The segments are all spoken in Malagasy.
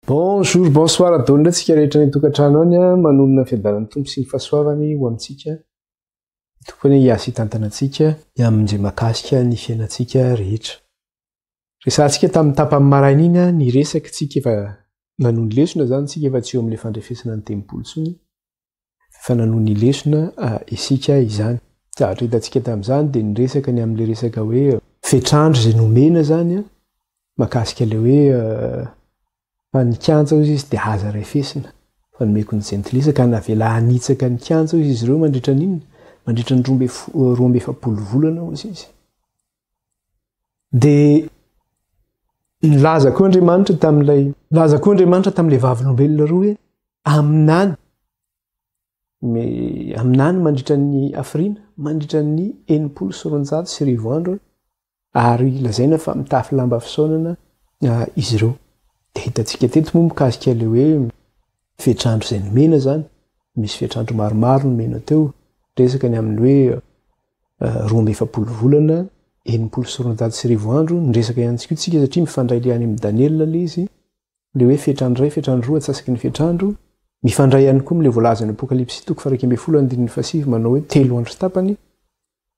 Bonjour, bonsoir daholo indray tsika rehetra any an-tokantrano any a, manonona ny fiadanan'ny Tompo sy ny fahasoavany ho amintsika. Ny Tompo anie hiasa hitantana antsika ny amin'izay mahakasika ny fiainantsika rehetra. Resahantsika tamin'ny tapany maraina iny a, ny resaka tsika efa nanohy ny lesona izany tsika efa tsy eo amin'ilay fandrefesana ny tempoly intsony. Efa nanohy ny lesona isika izany. Zavatra hitantsika tamin'izany dia niresaka ny amin'ilay resaka hoe fetr'andro izay nomena izany mahakasika ilay hoe fa ny kianja hozy izy dia aza refesina fa nomeko ny jentilisa ka navela hanitsaka ny kianja hozy izy ireo mandritra ny inona? Mandritra ny 42 volana hozy izy. Dia nilaza koa Andriamanitra tamin'ilay nilaza koa Andriamanitra tamin'ilay vavolombelona roa hoe Aminany, aminany mandritra ny hafiriana, mandritra ny 1260 andro, ary lazaina fa mitafy lamba fisaonana izy ireo. Dia hitantsika teto moa mikasika ilay hoe fetr'andro izay nomena izany, misy fetr'andro maromaro nomena teo, resaka ny amin'ny hoe 42 volana, 1260 andro, niresaka ihany koa tsika satria mifandray ilay any amin'i Daniela ilay izy, Ilay hoe fetr'andro iray, fetr'andro roa, antsasaky ny fetr'andro, mifandray ihany koa amin'ilay voalazan'ny Apokalypsy toko faha-11 andininy fahasivy manao hoe telo andro sy tapany.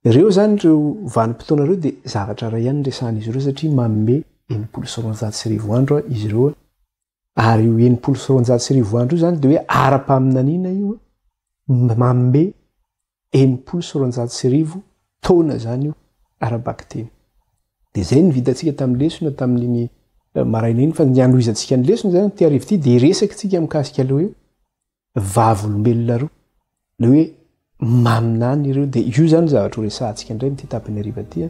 Ireo izany, ireo vanim-potoana ireo dia zavatra iray ihany resahan'izy ireo satria manome 1260 andro izy ireo ary io 1260 andro io izany dia hoe ara-paminaniana io manome 1260 taona izany io ara-bakiteny. Dia izay no vitantsika tamin'ny lesona tamin'iny eh, maraina iny fa ny hanohizantsika ny lesona izany ity hariva ity dia hiresaka isika mikasika ilay hoe vavolombelona roa, ilay hoe maminany ireo dia io izany zavatra ho resahantsika indray amin'ity tapany hariva ity.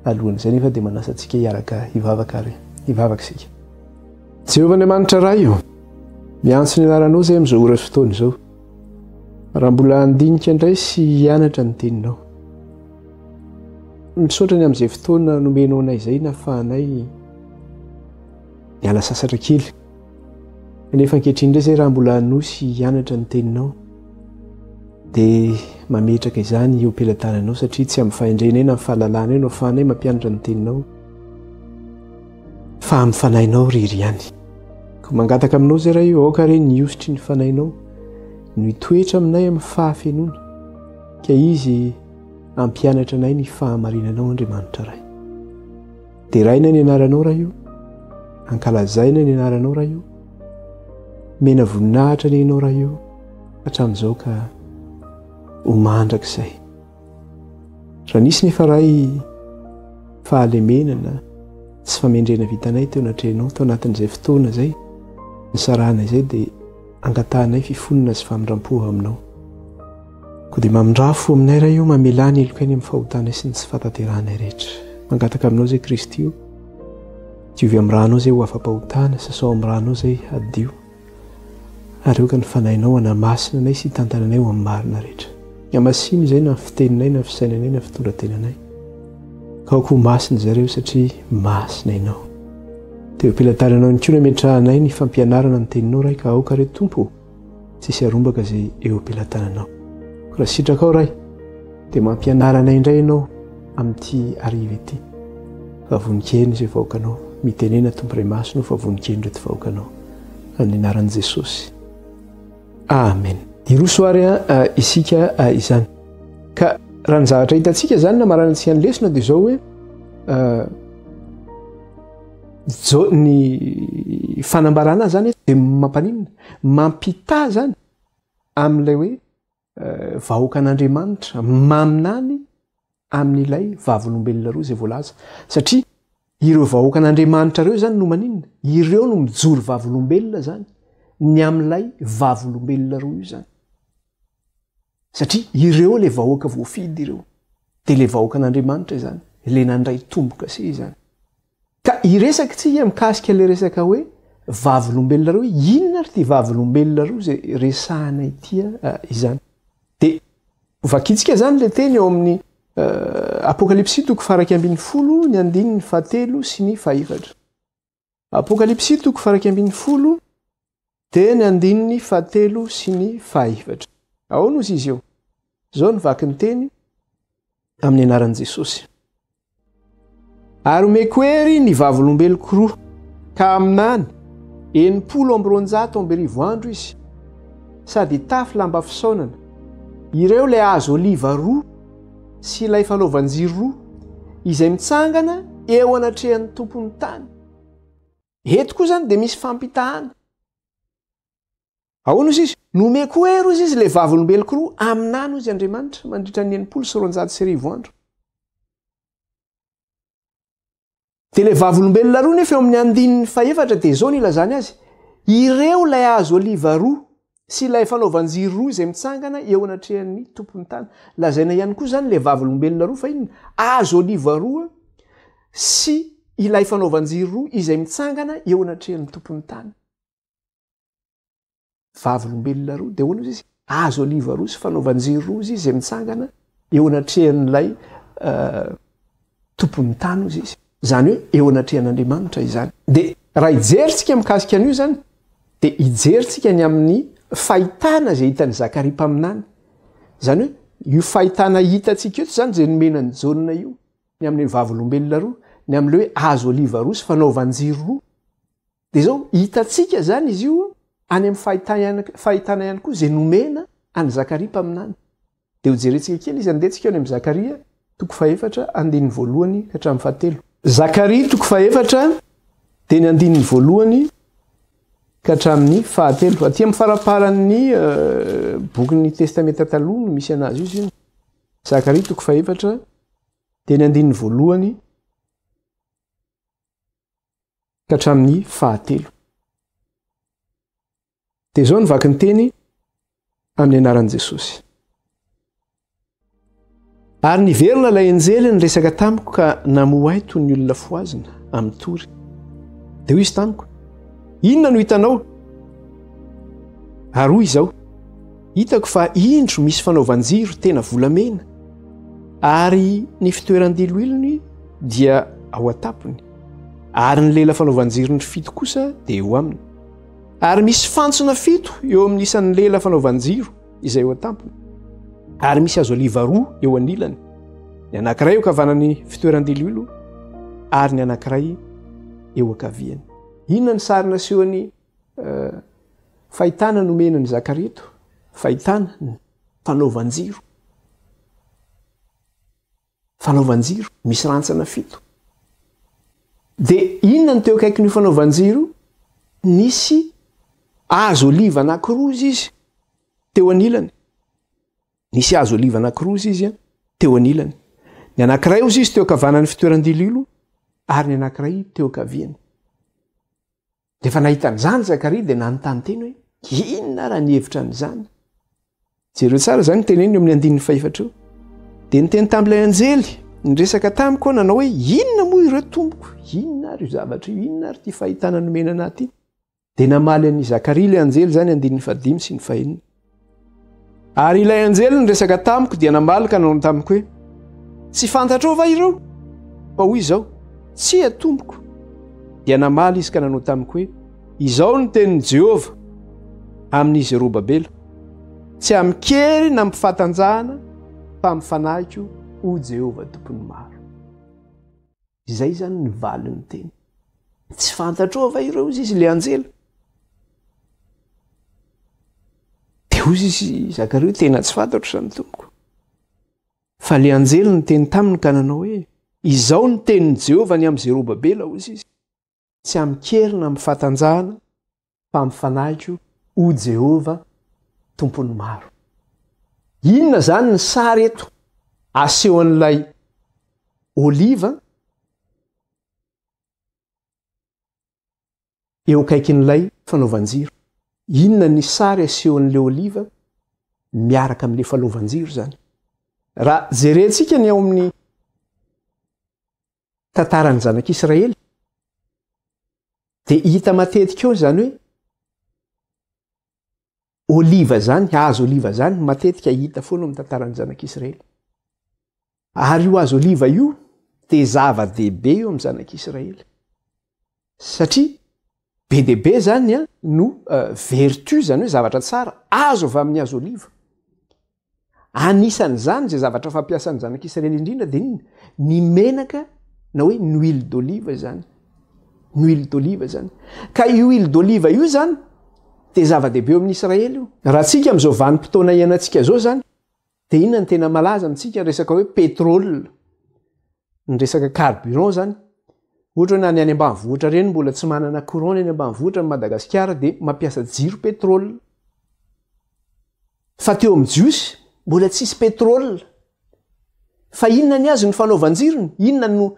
Alohan'izay nefa dia manasa antsika hiaraka hivavaka ary hivavaka isika. Jehovah Andriamanitra Ray o, miantso ny anaranao izay amin'izao ora sy fotoana izao. Raha mbola handinika indray sy hianatra ny teninao. Misaotra ny amin'izay fotoana nomenao anay izay nahafahanay niala sasatra kely. Kanefa ankehitriny indray izay raha mbola hanohy sy hianatra ny teninao dia mametraka izany eo am-pelatananao satria tsy amin'ny fahendrenay na amin'ny fahalalanay no ahafahanay mampianatra ny teninao fa amin'ny fanahinao irery ihany. Koa mangataka aminao izay Ray o, aoka re ny hosotry ny fanahinao no hitoetra aminay amin'ny fahafenoana, ka Izy hampianatra anay ny fahamarinanao Andriamanitra Ray. Deraina ny anaranao Ray o, ankalazaina ny anaranao Ray o, mena voninahitra ny Ianao Ray o, hatramin'izao ka ho mandrakizay. Raha nisy nefa Ray fahalemena na tsy famendrena vitanay teo anatrehanao tao anatin'izay fotoana izay nisarahana izay dia angatahanay fifonana sy famindram-po aminao. Koa dia mamindrà fo aminay Ray o, mamelà ny helokay ny amin'ny fahotanay sy ny tsy fahatanterahanay rehetra. Mangataka aminao izay Kristy o, diovy amin'ny ranao izay ho afa-pahotana, sasao amin'ny ranao izay hadio. Ary aoka ny Fanahinao hanamasina anay sy hitantana anay ho amin'ny marina rehetra. Hamasino izay na ny fiteninay na ny fisainanay na ny fitondran-tenanay. Ka aoka ho masina izareo satria masina Ianao. Teo am-pelatananao ihany koa nametrahanay ny fampianarana ny Teninao Ray ka aoka re Tompo ô, tsy hisy harombaka izay eo am-pelatananao. Koa raha sitrakao Ray, dia mampianara anay indray Ianao amin'ity hariva ity. Fa vonon-keno izay vahoakanao. Mitenena Tompo Ray Masina ô fa vonon-keno ireto vahoakanao. Amin'ny anaran'i Jesosy. Amen. Hiroso ary isika izany. Ka raha ny zavatra hitantsika izany namaranantsika ny lesona dia izao hoe jo ny fanambarana zany dia mampaninona? Mampitaha zany amin'ilay hoe vahoakan'Andriamanitra maminany amin'ilay vavolombelona roa izay voalaza. Satria ireo vahoakan'Andriamanitra ireo izany no maninona? Ireo no mijoro vavolombelona izany ny amin'ilay vavolombelona roa io izany. Satria ireo ilay vahoaka voafidy ireo. Dia ilay vahoakan'Andriamanitra izany, ilay nandray tombo-kase izany. Ka hiresaka tsika mikasika ilay resaka hoe vavolombelona roa, inona ary ity vavolombelona roa izay resahana ity izany? Dia vakintsika izany ilay teny ao amin'ny Apokalypsy toko faha-11 ny andininy fahatelo sy ny fahefatra. Apokalypsy toko faha-11 dia ny andininy fahatelo sy ny fahefatra. Ahoana ozy izy eo? Izao ny vaky ny teny amin'ny anaran'i Jesosy. Ary omeko hery ny vavolombeloko roa, ka haminany. 1260 andro izy, sady hitafy lamba fisaonana. Ireo ilay hazo oliva roa sy ilay fanaovan-jiro roa, izay mitsangana eo anatrehan'ny Tompon'ny tany. Eto koa izany dia misy fampitahana. Ahoana ozy izy? Nomeko hery ozy izy ilay vavolombeloko roa haminany ozy Andriamanitra mandritra ny 1260 andro. Dia ilay vavolombelona roa nefa eo amin'ny andininy fahefatra dia izao no ilazany azy, Ireo ilay hazo oliva roa sy ilay fanaovan-jiro roa izay mitsangana eo anatrehan'ny Tompon'ny tany. Lazaina ihany koa izany ilay vavolombelona roa fa inona? Hazo oliva roa sy ilay fanaovan-jiro roa izay mitsangana eo anatrehan'ny Tompon'ny tany. Vavolombelona roa, dia ahoana ozy izy? Hazo oliva roa sy fanaovan-jiro roa ozy izy izay mitsangana eo anatrehan'ilay tompon'ny tany ozy izy. Izany hoe eo anatrehan'Andriamanitra izany. Dia raha hijerintsika mikasika an'io izany, dia hijerintsika ny amin'ny fahitana izay hitan'i Zakaria mpaminany. Izany hoe io fahitana hitantsika eto izany izay nomena an'i Jaona io, ny amin'ny vavolombelona roa, ny amin'ilay hoe hazo oliva roa sy fanaovan-jiro roa. Dia izao, hitantsika izany izy io any amin'ny fahitana fahitana ihany koa izay nomena an'i Zakaria mpaminany. Dia hojerentsika kely izy, andeha tsika any amin'i Zakaria toko fahefatra andininy voalohany ka hatramin'ny fahatelo. Zakaria toko fahefatra dia ny andininy voalohany ka hatramin'ny fahatelo. Aty amin'ny faraparan'ny eh, bokin'ny Testamenta Taloha no misy anazy io izy io. Zakaria toko fahefatra dia ny andininy voalohany ka hatramin'ny fahatelo. Dia izao ny vaky ny teny amin'ny anaran'i Jesosy. Ary niverina ilay anjely niresaka tamiko ka namoha ahy toy ny olona fohazina amin'ny tory. Dia hoy izy tamiko, Inona no hitanao? Ary hoy izao, Hitako fa indro misy fanaovan-jiro tena volamena, ary ny fitoeran-diloilony dia ao an-tampony, ary ny lela fanaovan-jirony fito kosa dia eo aminy. Ary misy fantsona fito eo amin'ny isan'ny lela fanaovan-jiro izay eo an-tampony, ary misy hazo oliva roa eo anilany, ny anankiray eo ankavanan'ny fitoeran-diloilo ary ny anankiray eo ankaviany. Inona ny sary nasehon'ny eh, fahitana nomena an'i Zakaria eto? Fahitana ny fanaovan-jiro. Fanaovan-jiro, misy rantsana fito. Dia inona no teo akaikin'io fanaovan-jiro io? Nisy hazo oliva anankiroa izy izy teo anilany. Nisy hazo oliva anankiroa izy izy teo anilany. Ny anankiray ozy izy teo ankavanan'ny fitoeran-dililo ary ny anankiray teo ankaviany. Rehefa nahita an'izany Zakaria dia nanontany tena hoe, Inona raha ny hevitra an'izany? Jereo tsara izany teneniny eo amin'ny andininy fahefatra eo. Dia niteny tamin'ilay anjely niresaka tamiko aho nanao hoe, Inona moa ireo tompoko? Inona ary io zavatra io? Inona ary ity fahitana nomena anah ity? Dia namaly an'i Zakaria ilay anjely izany andininy fahadimy sy ny fahenina. Ary ilay anjely niresaka tamiko dia namaly ka nanao tamiko hoe, Tsy fantatrao va ireo? Fa hoy izao, Tsia, tompoko. Dia namaly izy ka nanao tamiko hoe, Izao no tenin'i Jehovah amin'i Zerobabela, Tsy amin-kery na amin'ny fahatanjahana, fa amin'ny fanahiko, hoy Jehovah Tompon'ny maro. Izay izany ny valin'ny teny. Tsy fantatrao va ireo, hoy izy, ilay anjely? Dia hoy izy, Zakaria, tena tsy fantatro izany, tompoko. Fa ilay anjely niteny taminy ka nanao hoe, Izao ny tenin'i Jehovah ny amin'i Zerobabela, hoy izy, Tsy amin-kery na amin'ny fahatanjahana, fa amin'ny fanahiko, hoy Jehovah, Tompon'ny maro. Inona izany ny sary eto asehon'ilay oliva eo akaikin'ilay fanaovan-jiro? Inona ny sary asehon'ilay oliva miaraka amin'ilay fanaovan-jiro izany? Raha jerentsika ny ao amin'ny tantaran'ny zanak'Israely, dia hita matetika eo izany hoe oliva izany, hazo oliva izany, matetika hita foana amin'ny tantaran'ny zanak'Israely. Ary io hazo oliva io dia zava-dehibe eo amin'ny zanak'Israely. Satria be dia be izany an, no euh, vertu, izany hoe zavatra tsara azo avy amin'ny hazo oliva. Anisan'izany izay zavatra fampiasan'ny zanak'Israely indrindra dia inona? Ny menaka na hoe ny huile d'olive izany. Ny huile d'olive zany. Ka io huile d'olive io zany dia zava-dehibe eo amin'ny Israely io. Raha tsika amin'izao vanim-potoana iainantsika izao zany dia inona no tena malaza amintsika? Resaka hoe pétrole. Ny resaka carburant zany. Ohatra hoe na ny any ambanivohitra ireny mbola tsy manana courant ny any ambanivohitra ny Madagasikara dia mampiasa jiro pétrole. Fa teo amin'ny Jiosy mbola tsisy pétrole. Fa inona ny azy ny fanaovan-jirony? Inona no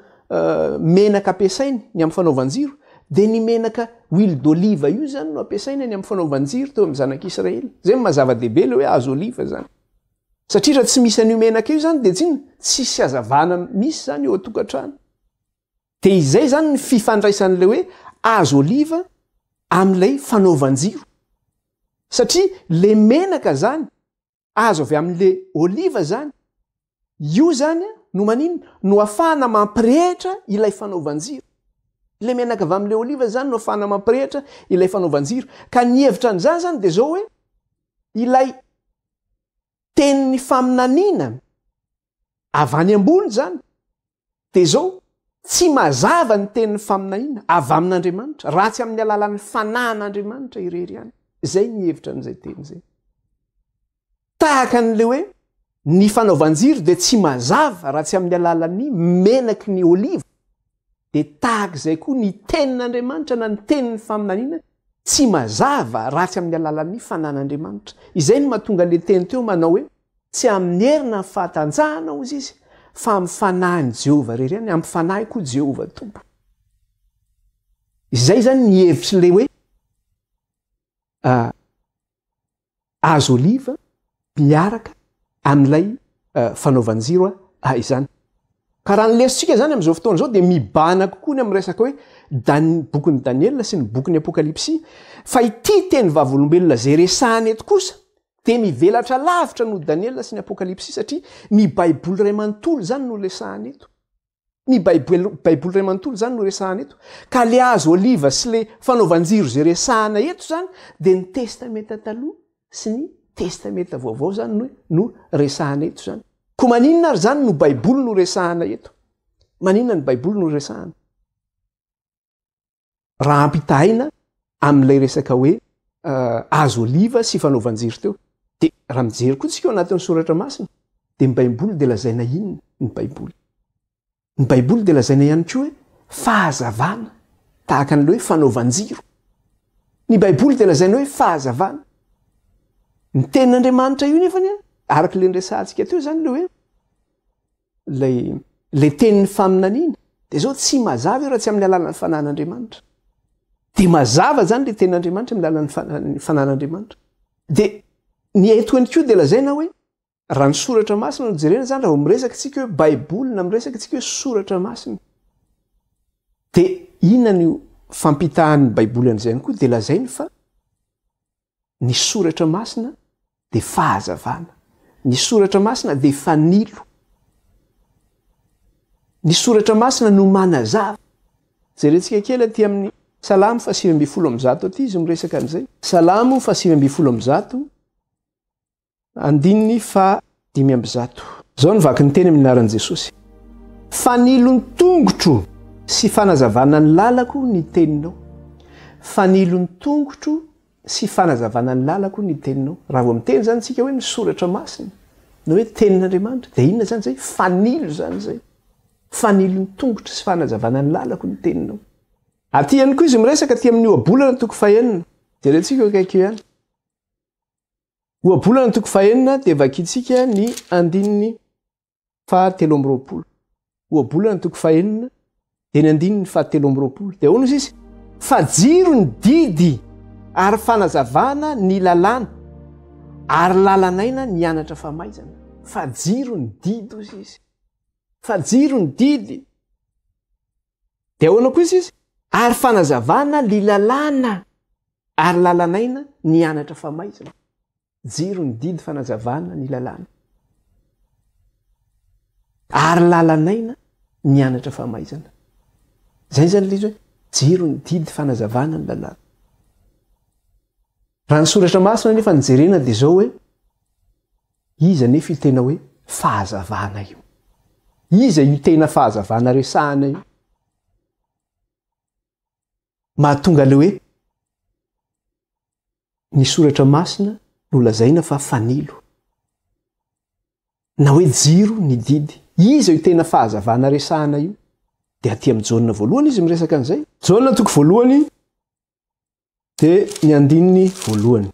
menaka ampiasainy ny amin'ny fanaovan-jiro? Dia ny menaka huile d'olive io zany no ampiasaina ny amin'ny fanaovan-jiro teo amin'ny zanak'Israely. Zay no maha zava-dehibe ilay hoe hazo oliva zany. Satria raha tsy misy an'io menaka io zany dia tsy inona? Tsisy hazavana misy zany eo an-tokantrano. Dia izay zany ny fifandraisan'ilay hoe hazo oliva amin'ilay fanaovan-jiro. Satria le menaka zany azo avy amin'le oliva zany, io zany no maninona? No afahana mampirehitra ilay fanaovan-jiro. Ilay menaka avy amin'le oliva zany no afahana mampirehitra ilay fanaovan-jiro. Ka ny hevitra an'izany zany dia zao hoe ilay tenin'ny faminaniana avy any ambony zany Dia izao, tsy mazava ny tenin'ny faminaniana avy amin'Andriamanitra, raha tsy amin'ny alalan'ny fanahin'Andriamanitra irery ihany. Izay ny hevitra an'izay teny izay. Tahaka an'ilay hoe ny fanaovan-jiro dia tsy mazava raha tsy amin'ny alalan'ny menaky ny oliva, dia tahaka izay koa ny tenin'Andriamanitra na ny tenin'ny faminaniana tsy mazava raha tsy amin'ny alalan'ny fanan'Andriamanitra. Izay no mahatonga an'ilay teny teo manao hoe Tsy amin'ny hery na ny fahatanjahana, hozy izy, fa amin'ny fanahin'i Jehovah irery ihany, amin'ny fanahiko, hoy Jehovah Tompo. Izay izany ny hevitr'ilay hoe hazo oliva miaraka amin'ilay fanaovan-jiro izany. Ka raha ny lesontsika izany amin'izao fotoana izao dia mibahana kokoa ny amin'ny resaka hoe Dan- bokin'i Daniela sy ny bokin'ny Apokalypsy, fa ity teny vavolombelona izay resahana eto kosa dia mivelatra lavitra noho Daniela sy ny Apokalypsy satria ny Baiboly iray manontolo izany no resahana eto. Ny Baiboly Baiboly iray manontolo izany no resahana eto. Ka le hazo oliva sy le fanaovan-jiro izay resahana eto izany dia ny Testamenta Taloha sy ny Testamenta Vaovao izany no no resahana eto izany. Koa maninona ary izany no Baiboly no resahana eto? Maninona ny Baiboly no resahana? Raha ampitahaina amin'ilay resaka hoe hazo oliva sy fanaovan-jiro teo, dia raha mijery koa tsika ao anatin'ny soratra masina, dia ny Baiboly dia lazaina inona ny Baiboly? Ny Baiboly dia lazaina ihany koa hoe fahazavana, tahaka an'ilay hoe fanaovan-jiro. Ny Baiboly dia lazaina hoe fahazavana. Ny tenin'Andriamanitra io nefany, araka ilay niresahantsika teo izany, ilay hoe Ilay ilay tenin'ny faminaniana dia zao tsy mazava io raha tsy amin'ny alalan'ny fanan'Andriamanitra. Dia mazava zany ilay tenin'Andriamanitra amin'ny alalan'ny fanan'Andriamanitra. Dia ny eto ihany koa dia lazaina hoe raha ny soratra masina no jerena zany raha vao miresaka tsika hoe baiboly na miresaka tsika hoe soratra masina dia inona ny fampitahan'ny baiboly an'izay ihany koa dia lazainy fa Ny soratra masina dia fahazavana. Ny soratra masina dia fanilo. Ny soratra masina no manazava. Jerentsika kely aty amin'ny Salamo faha 119 aty izy miresaka an'izay. Salamo faha 119. Andininy faha 105. Izao no vaky ny teny amin'ny anaran'i Jesosy. Fanilo ny tongotro sy fanazavana ny lalako ny teninao. Fanilo ny tongotro sy fanazavana ny lalako ny teninao. Raha vao miteny izany isika hoe ny soratra masina, na hoe tenin'Andriamanitra, dia inona izany izay? Fanilo izany izay. Fanilo ny tongotro sy fanazavana ny lalako ny teninao. Aty ihany koa izy miresaka aty amin'ny ohabolana toko fahenina. Jerentsika eo akaiky eo ihany. Ohabolana toko fahenina dia vakintsika ny andininy faha 23. Ohabolana toko fahenina dia ny andininy faha 23. Dia ahoana izy izy? Fa jiro ny didy ary fanazavana ny lalàna ary lalan'aina ny anatra famaizana. Fa jiro ny didy hozy izy. Fa jiro ny didy. Dia ahoana kosa izy? Ary fanazavana ny lalàna ary lalan'aina ny anatra famaizana. Jiro ny didy fanazavana ny lalàna. Ary lalan'aina ny anatra famaizana. Izay izany ilay izy hoe jiro ny didy fanazavana ny lalàna. Raha ny soratra masina nefa ny jerena dia izao hoe Iza anefa io tena hoe fahazavana io? Iza io tena fahazavana resahana io? Mahatonga ilay hoe ny soratra masina no lazaina fa fanilo. Na hoe jiro ny didy. Iza io tena fahazavana resahana io? Dia aty amin'i Jaona voalohany izy miresaka an'izay. Jaona toko voalohany dia ny andininy voalohany.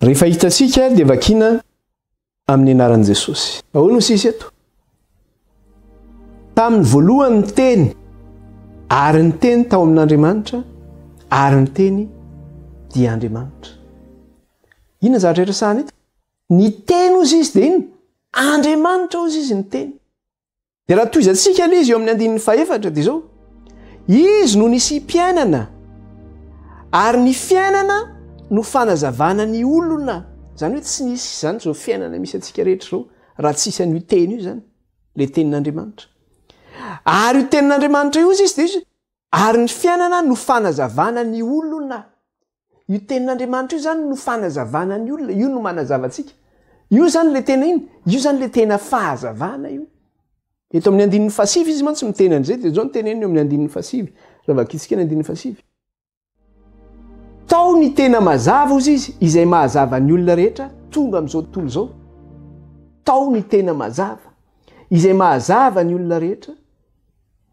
Rehefa hitantsika dia vakiana amin'ny anaran'i Jesosy. Ahoana no sisa eto? Tamin'ny voalohany ny teny, ary ny teny tao amin'Andriamanitra, ary ny teny dia Andriamanitra. Inona zavatra resahana eto? Ny teny ozy izy dia inona? Andriamanitra ozy izy ny teny. Dia raha tohizantsika ilay izy eo amin'ny andininy fahefatra dia izao, Izy no nisiam-piainana, ary ny fiainana no fanazavana ny olona. Izany hoe tsy nisy izany izao fiainana misy antsika rehetra izao raha tsisy an'io teny io izany, ilay tenin'Andriamanitra. Ary io tenin'Andriamanitra io izy dia izy, ary ny fiainana no fanazavana ny olona. Io tenin'Andriamanitra io zany no fanazavana ny olona, io no manazava antsika. Io zany le tena ino? Io zany le tena fahazavana io. Eto amin'ny andininy fahasivy izy mantsy miteny an'izay, dia zao no teneniny eo amin'ny andininy fahasivy. Raha vakintsika ny andininy fahasivy. Tao ny tena mazava ozy izy, izay mahazava ny olona rehetra tonga amin'izao tontolo izao. Tao ny tena mazava, izay mahazava ny olona rehetra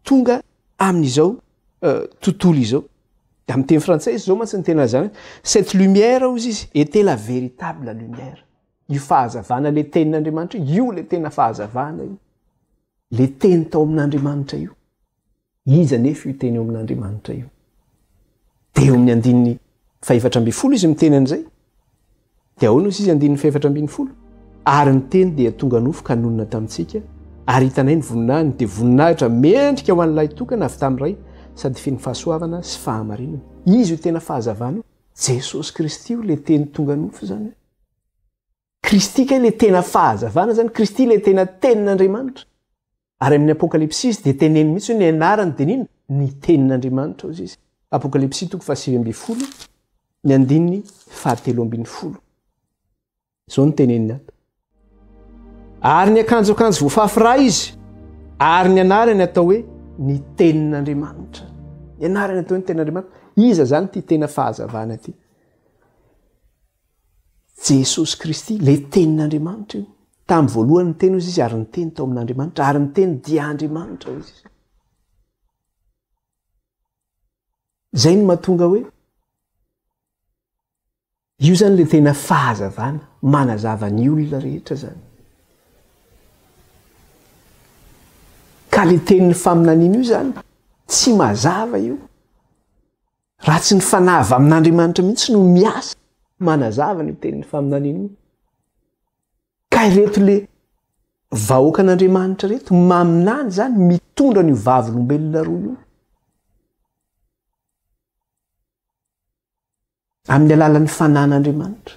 tonga amin'izao eh, tontolo izao. Amin'ny teny frantsay izy zao mantsy ny tena lazana hoe cette lumière hozy izy était la véritable lumière. Io fahazavana le tenin'Andriamanitra io, io le tena fahazavana io. Le teny tao amin'Andriamanitra io. Iza nefa io teny eo amin'Andriamanitra io? Dia eo amin'ny andininy fahefatra ambin'ny folo izy miteny an'izay. Dia ahoana hozy izy andininy fahefatra ambin'ny folo? Ary ny teny dia tonga nofo ka nonina tamintsika, ary hitanay ny voninahiny, dia voninahitra mendrika ho an'ny lahitokana avy tamin'ny Ray, sady feno fahasoavana sy fahamarinana. Izy io tena fahazavana io. Jesosy Kristy io ilay teny tonga nofo izany hoe. Kristy kay ilay tena fahazavana izany, Kristy ilay tena tenin'Andriamanitra. Ary amin'ny Apokalypsy izy dia teneniny mihitsy hoe ny anarany dia n'inona? Ny tenin'Andriamanitra hozy izy. Apokalypsy toko faha 19, ny andininy fahatelo ambin'ny folo. Izao no teneniny ato. Ary ny akanjo akanjo voafafy ra izy, ary ny anarany atao hoe ny tenin'Andriamanitra. Ny anarany atao hoe ny tenin'Andriamanitra. Iza izany ity tena fahazavana ity? Jesosy Kristy, ilay Tenin'Andriamanitra io. Tamin'ny voalohany ny Teny hozy izy, ary ny Teny tao amin'Andriamanitra, ary ny Teny dia Andriamanitra hozy izy. Izay no mahatonga hoe io izany ilay tena fahazavana, manazava ny olona rehetra izany. Ka ilay tenin'ny faminaniana io izany, tsy mazava io. Raha tsy ny fanahy avy amin'Andriamanitra mihitsy no miasa manazava an'io tenin'ny faminaniana io. Ka ireto le vahoakan'Andriamanitra ireto maminany izany mitondra an'io vavolombelona roa io. Amin'ny alalan'ny fanan'Andriamanitra.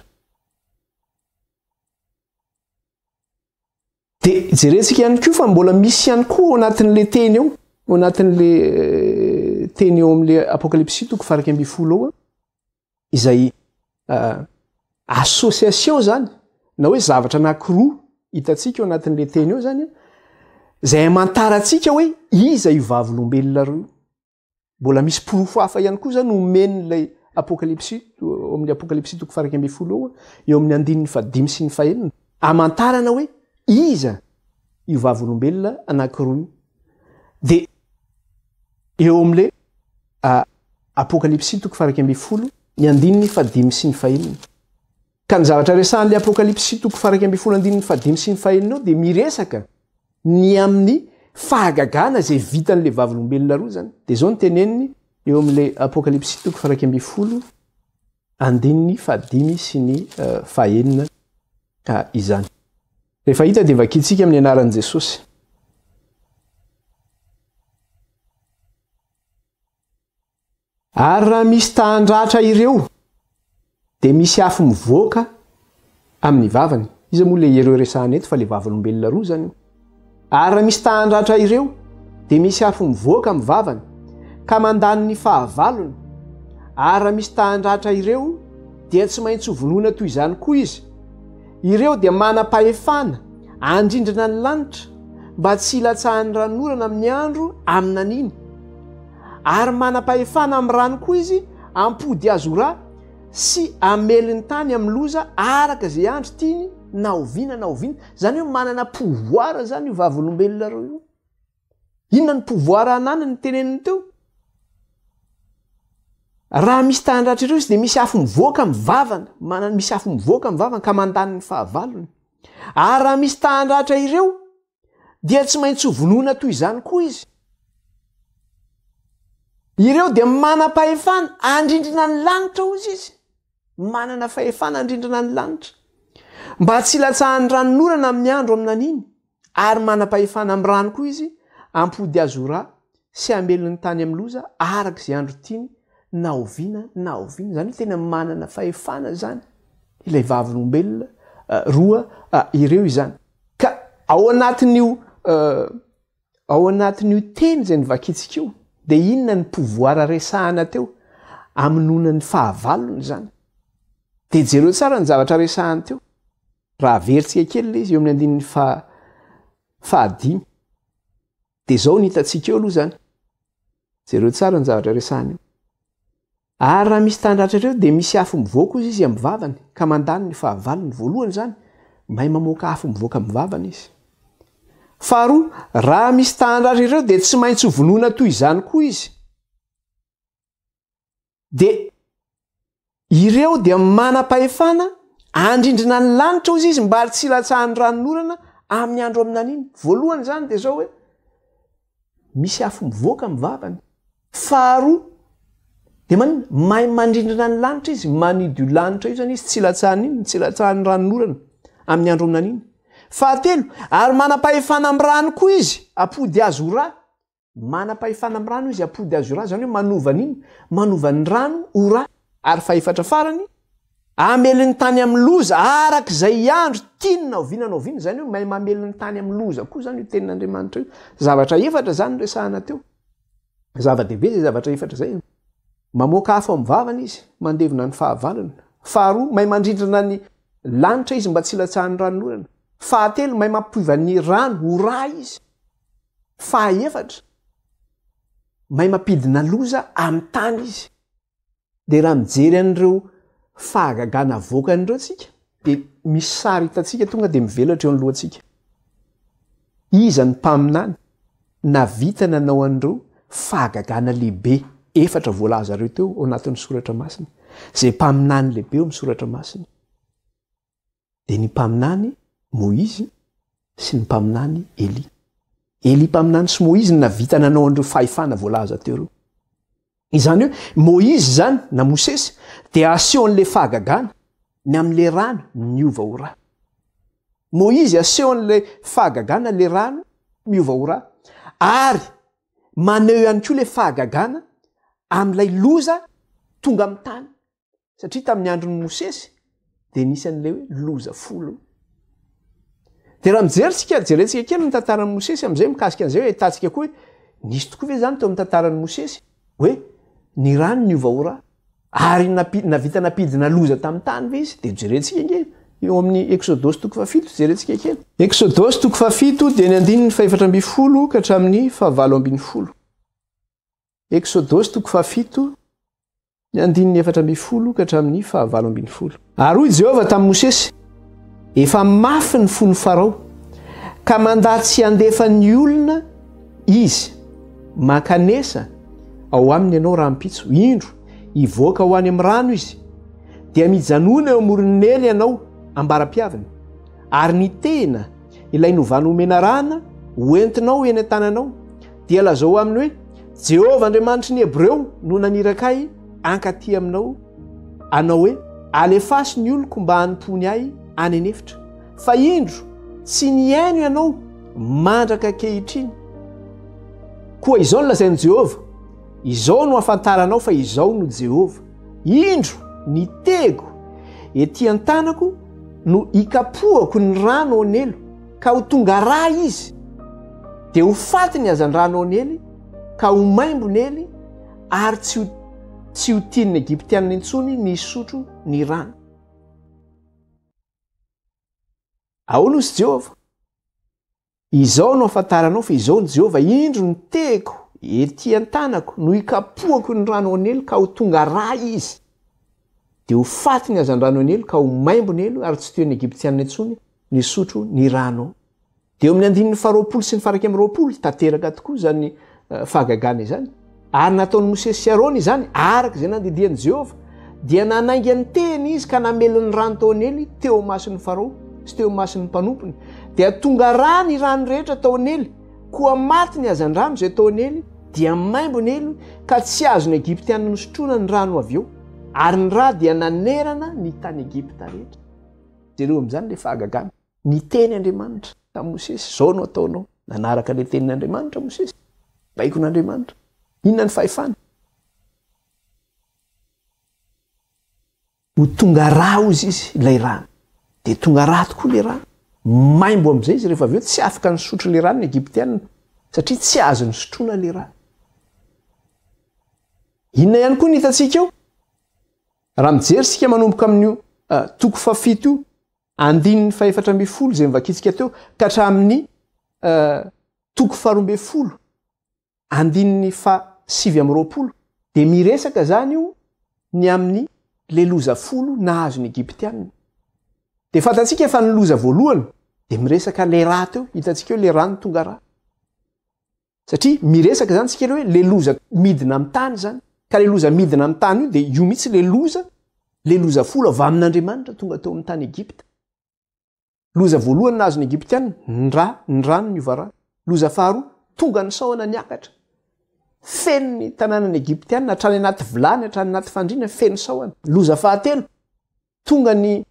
Dia jerentsika ihany koa fa mbola misy ihany koa ao anatin'ilay teny ao, ao anatin'ilay eh, teny eo amin'ilay Apokalypsy toko faha 11 ao, izay eh, association zany, na hoe zavatra anankiroa hitantsika ao anatin'ilay teny eo zany, izay amantarantsika hoe iza io vavolombelona roa io. Mbola misy porofo hafa ihany koa izany omen'ilay Apokalypsy, ao amin'ny Apokalypsy toko faha 11 ao, eo amin'ny andininy fahadimy sy ny fahenina, amantarana hoe iza io vavolombelona anankiroa io. Dia eo amin'ilay Apokalypsy toko faha 11, ny andininy fahadimy sy ny fahenina. Ka ny zavatra resahan'ilay Apokalypsy toko faha 11 andininy fahadimy sy ny fahenina ao dia miresaka ny amin'ny fahagagana izay vitan'ilay vavolombelona roa izany. Dia izao no teneniny eo amin'ilay Apokalypsy toko faha 11 andininy fahadimy sy ny eh, fahenina ah, izany. Rehefa hita dia vakintsika amin'ny anaran'i Jesosy. Ary raha misy ta handratra ireo, dia misy afo mivoaka amin'ny vavany. Iza moa ilay ireo resahana eto fa ilay vavolombelona roa izany io. Ary raha misy ta handratra ireo, dia misy afo mivoaka amin'ny vavany, ka mandany ny fahavalony. Ary raha misy ta handratra ireo, dia tsy maintsy hovonoina toy izany koa izy. Ireo dia manam-pahefana handrindrina ny lanitra mba tsy hilatsahan'ny ranonorana amin'ny andro aminaniny. Ary manam-pahefana amin'ny rano koa izy hampody azy ho ra sy hamely ny tany amin'ny loza araka izay andro tiany na oviana na oviana. Izany hoe manana pouvoir izany io vavolombelona ireo io. Inona ny pouvoir ananany teneniny teo? Raha misy tahandratra ireo izy dia misy afo mivoaka amin'ny vavany, manana misy afo mivoaka amin'ny vavany ka mandany ny fahavalony. Ary raha misy tahandratra ireo dia tsy maintsy ho vonoina toy izany koa izy. Ireo dia manam-pahefana handrindrina ny lanitra hozy izy. Manana fahefana handrindrina ny lanitra. Mba tsy hilatsahan'ny ranonorana amin'ny andro aminaniny. Ary manam-pahefana amin'ny rano koa izy hampody azy ho ra sy hamely ny tany amin'ny loza araka izay andro tiany na oviana na oviana. Izany hoe tena manana fahefana izany ilay vavolombelona roa ireo izany. Ka ao anatin'io ao anatin'io teny izay novakintsika io dia inona ny pouvoir resahana teo? Hamonoana ny fahavalony izany. Dia jereo tsara ny zavatra resahany teo. Raha averintsika kely ilay izy eo amin'ny andininy faha fahadimy dia izao ny hitantsika eo aloha izany. Jereo tsara ny zavatra resahana eo. Ary raha misy tandratra ireo dia misy afo mivoaka ozy izy amin'ny vavany ka mandany ny fahavalony. Voalohany izany, mahay mamoaka afo mivoaka amin'ny vavany izy. Faharoa, raha misy tandratra ireo dia tsy maintsy ho vonoina toy izany koa izy. Dia ireo dia manam-pahefana handrindrina ny lanitra hozy izy mba tsy hilatsahan'ny ranonorana amin'ny andro aminaniny. Voalohany izany dia izao hoe misy afo mivoaka amin'ny vavany. Faharoa dia maninona? Mahay mandrindrina ny lanitra izy, manidy io lanitra io izany izy tsy hilatsahan'inona, tsy hilatsahan'ny ranonorana amin'ny andro aminaniny. Fahatelo, ary manam-pahefana amin'ny rano koa izy, hampody azy ho ra. Manam-pahefana amin'ny rano izy hampody azy ho ra, izany hoe manova ny inona? Manova ny rano ho ra. Ary fahefatra farany, hamely ny tany amin'ny loza araka izay andro tiany na oviana na oviana, izany hoe mahay mamely ny tany amin'ny loza koa izany io tenin'Andriamanitra io. Zavatra efatra izany no resahana teo. Zava-dehibe izay zavatra efatra izay. Mamoaka afo amin'ny vavany izy, mandevona ny fahavalony. Faharoa, mahay mandrindrina ny lanitra izy mba tsy hilatsahan'ny ranonorana. Fahatelo, mahay mampiova ny rano ho ra izy. Fahaefatra, mahay mampidina loza amin'ny tany izy. Dia raha mijery an'ireo fahagagana avoakany ireo tsika, dia misy sary hitantsika tonga dia mivelatra eo anoloantsika. Iza ny mpaminany navita nanao an'ireo fahagagana lehibe efatra voalaza ireo teo ao anatin'ny soratra masina? Izay mpaminany lehibe eo amin'ny soratra masina. dia ny mpaminany Moizy sy ny mpaminany Elia. Elia mpaminany sy Moizy no nahavita nanao an'ireo fahefana voalaza teo ireo. Izany hoe Moizy izany na Mosesy dia asehon'ilay fahagagana ny amin'ilay rano niova ho ra. Moizy asehon'ilay fahagagana ilay rano miova ho ra ary maneho ihany koa ilay fahagagana amin'ilay loza tonga amin'ny tany. Satria tamin'ny andron'i Mosesy dia nisy an'ilay hoe loza folo. Dia raha mijery tsika, jerentsika kely ny tantaran'i Mosesy amin'izay mikasika an'izay hoe ahitantsika koa hoe nisy tokoa ve izany teo amin'ny tantaran'i Mosesy hoe ny rano niova ho ra ary napi- navita nampidina loza tamin'ny tany ve izy? Dia jerentsika ange eo amin'ny Eksodosy toko fahafito, jerentsika kely. Eksodosy toko fahafito dia ny andininy fahefatra ambinifolo ka hatramin'ny fahavalo ambinifolo. Eksodosy toko fahafito Ny andininy 14 ka hatramin'ny fahavalo ambinifolo. Ary hoy Jehovah tamin'i Mosesy, Efa mafy ny fon'i Farao, ka mandà tsy handefa ny olona izy. Mankanesa ao aminy ianao rahampitso, indro, hivoaka ho any amin'ny rano izy. Dia mijanona eo amoron'ny Neily ianao ambara-piaviny, ary ny tehina ilay novany ho menarana ho entinao eny an-tananao, dia lazao aminy hoe, Jehovah Andriamanitry ny Hebreo no naniraka ahy hankaty aminao, hanao hoe, Alefaso ny oloko mba hanompoany ahy any an'efitra. Fa indro, tsy nihaino ianao mandraka ankehitriny. Koa izao no lazain'i Jehovah, Izao no hahafantaranao fa izaho no Jehovah. Indro, ny tehiko etỳ an-tanako no hikapohako ny rano ao Nelo, ka ho tonga rà izy, dia ho faty ny hazandrano ao Nely, ka ho maimbo Nely, ary tsy ho tsy ho tian'ny Egyptiana intsony ny hisotro ny rano. Ahoana hozy Jehovah? Izao no ahafantaranao fa izao ny Jehovah, indro ny tehiko ety an-tanako no hikapohako ny rano ao Neily ka ho tonga rà izy. Dia ho faty ny hazandrano ao Neily ka ho maimbo Neily ary tsy toy ny Egyptiana intsony nisotro ny rano ao. Dia eo amin'ny andininy faharoapolo sy ny faharaika amby roapolo, tanteraka tokoa izany fahagagana izany. Ary nataon'i Mosesy sy Arona izany, araka izay nandidian'i Jehovah. Dia nanainga ny tehiny izy ka namely ny rano tao Neily teo imason'i Farao sy teo imason'ny mpanompony. Dia tonga rà ny rano rehetra tao Neily. Koa maty ny hazandrano izay tao Neily, dia maimbo Neily, ka tsy azon'ny Egyptiana nosotroina ny rano avy eo. Ary ny rà dia nanerana ny tany Egypta rehetra. Jereo amin'izany ilay fahagagana. Niteny Andriamanitra tamin'i Mosesy, izao no ataonao. Nanaraka ilay tenin'Andriamanitra Mosesy. Baikon'Andriamanitra. Inona ny fahefana? Ho tonga rà hozy izy, ilay rano. Dia tonga rà tokoa ilay rano. Maimbo amin'izay izy rehefa avy eo, tsy afaka nisotro ilay rano ny Egyptiana, satria tsy azo nisotroana ilay rano. Inona ihany koa ny hitantsika eo? Raha mijery isika manomboka amin'io toko fahafito io, Andininy fahefatra ambin'ny folo izay novakintsika teo ka hatramin'ny toko faharoa ambin'ny folo andininy faha-29 dia miresaka izany io ny amin'ny le loza folo nahazo ny Egyptiana. Dia fantatsika fa ny loza voalohany dia miresaka le rà teo, hitantsika eo le rano tonga rà. Satria miresaka izany tsika le hoe le loza midina amin'ny tany izany. Ka le loza midina amin'ny tany io dia io mihitsy le loza, le loza folo avy amin'Andriamanitra tonga teo amin'ny tany Egypta. Loza voalohany nahazo ny Egyptiana, ny rà, ny rano niova rà. Loza faharoa, tonga ny sahona niakatra. Feno ny tanànan'ny Egyptiana, hatrany anaty vilany, hatrany anaty fandriana, feno sahona. Loza fahatelo, tonga ny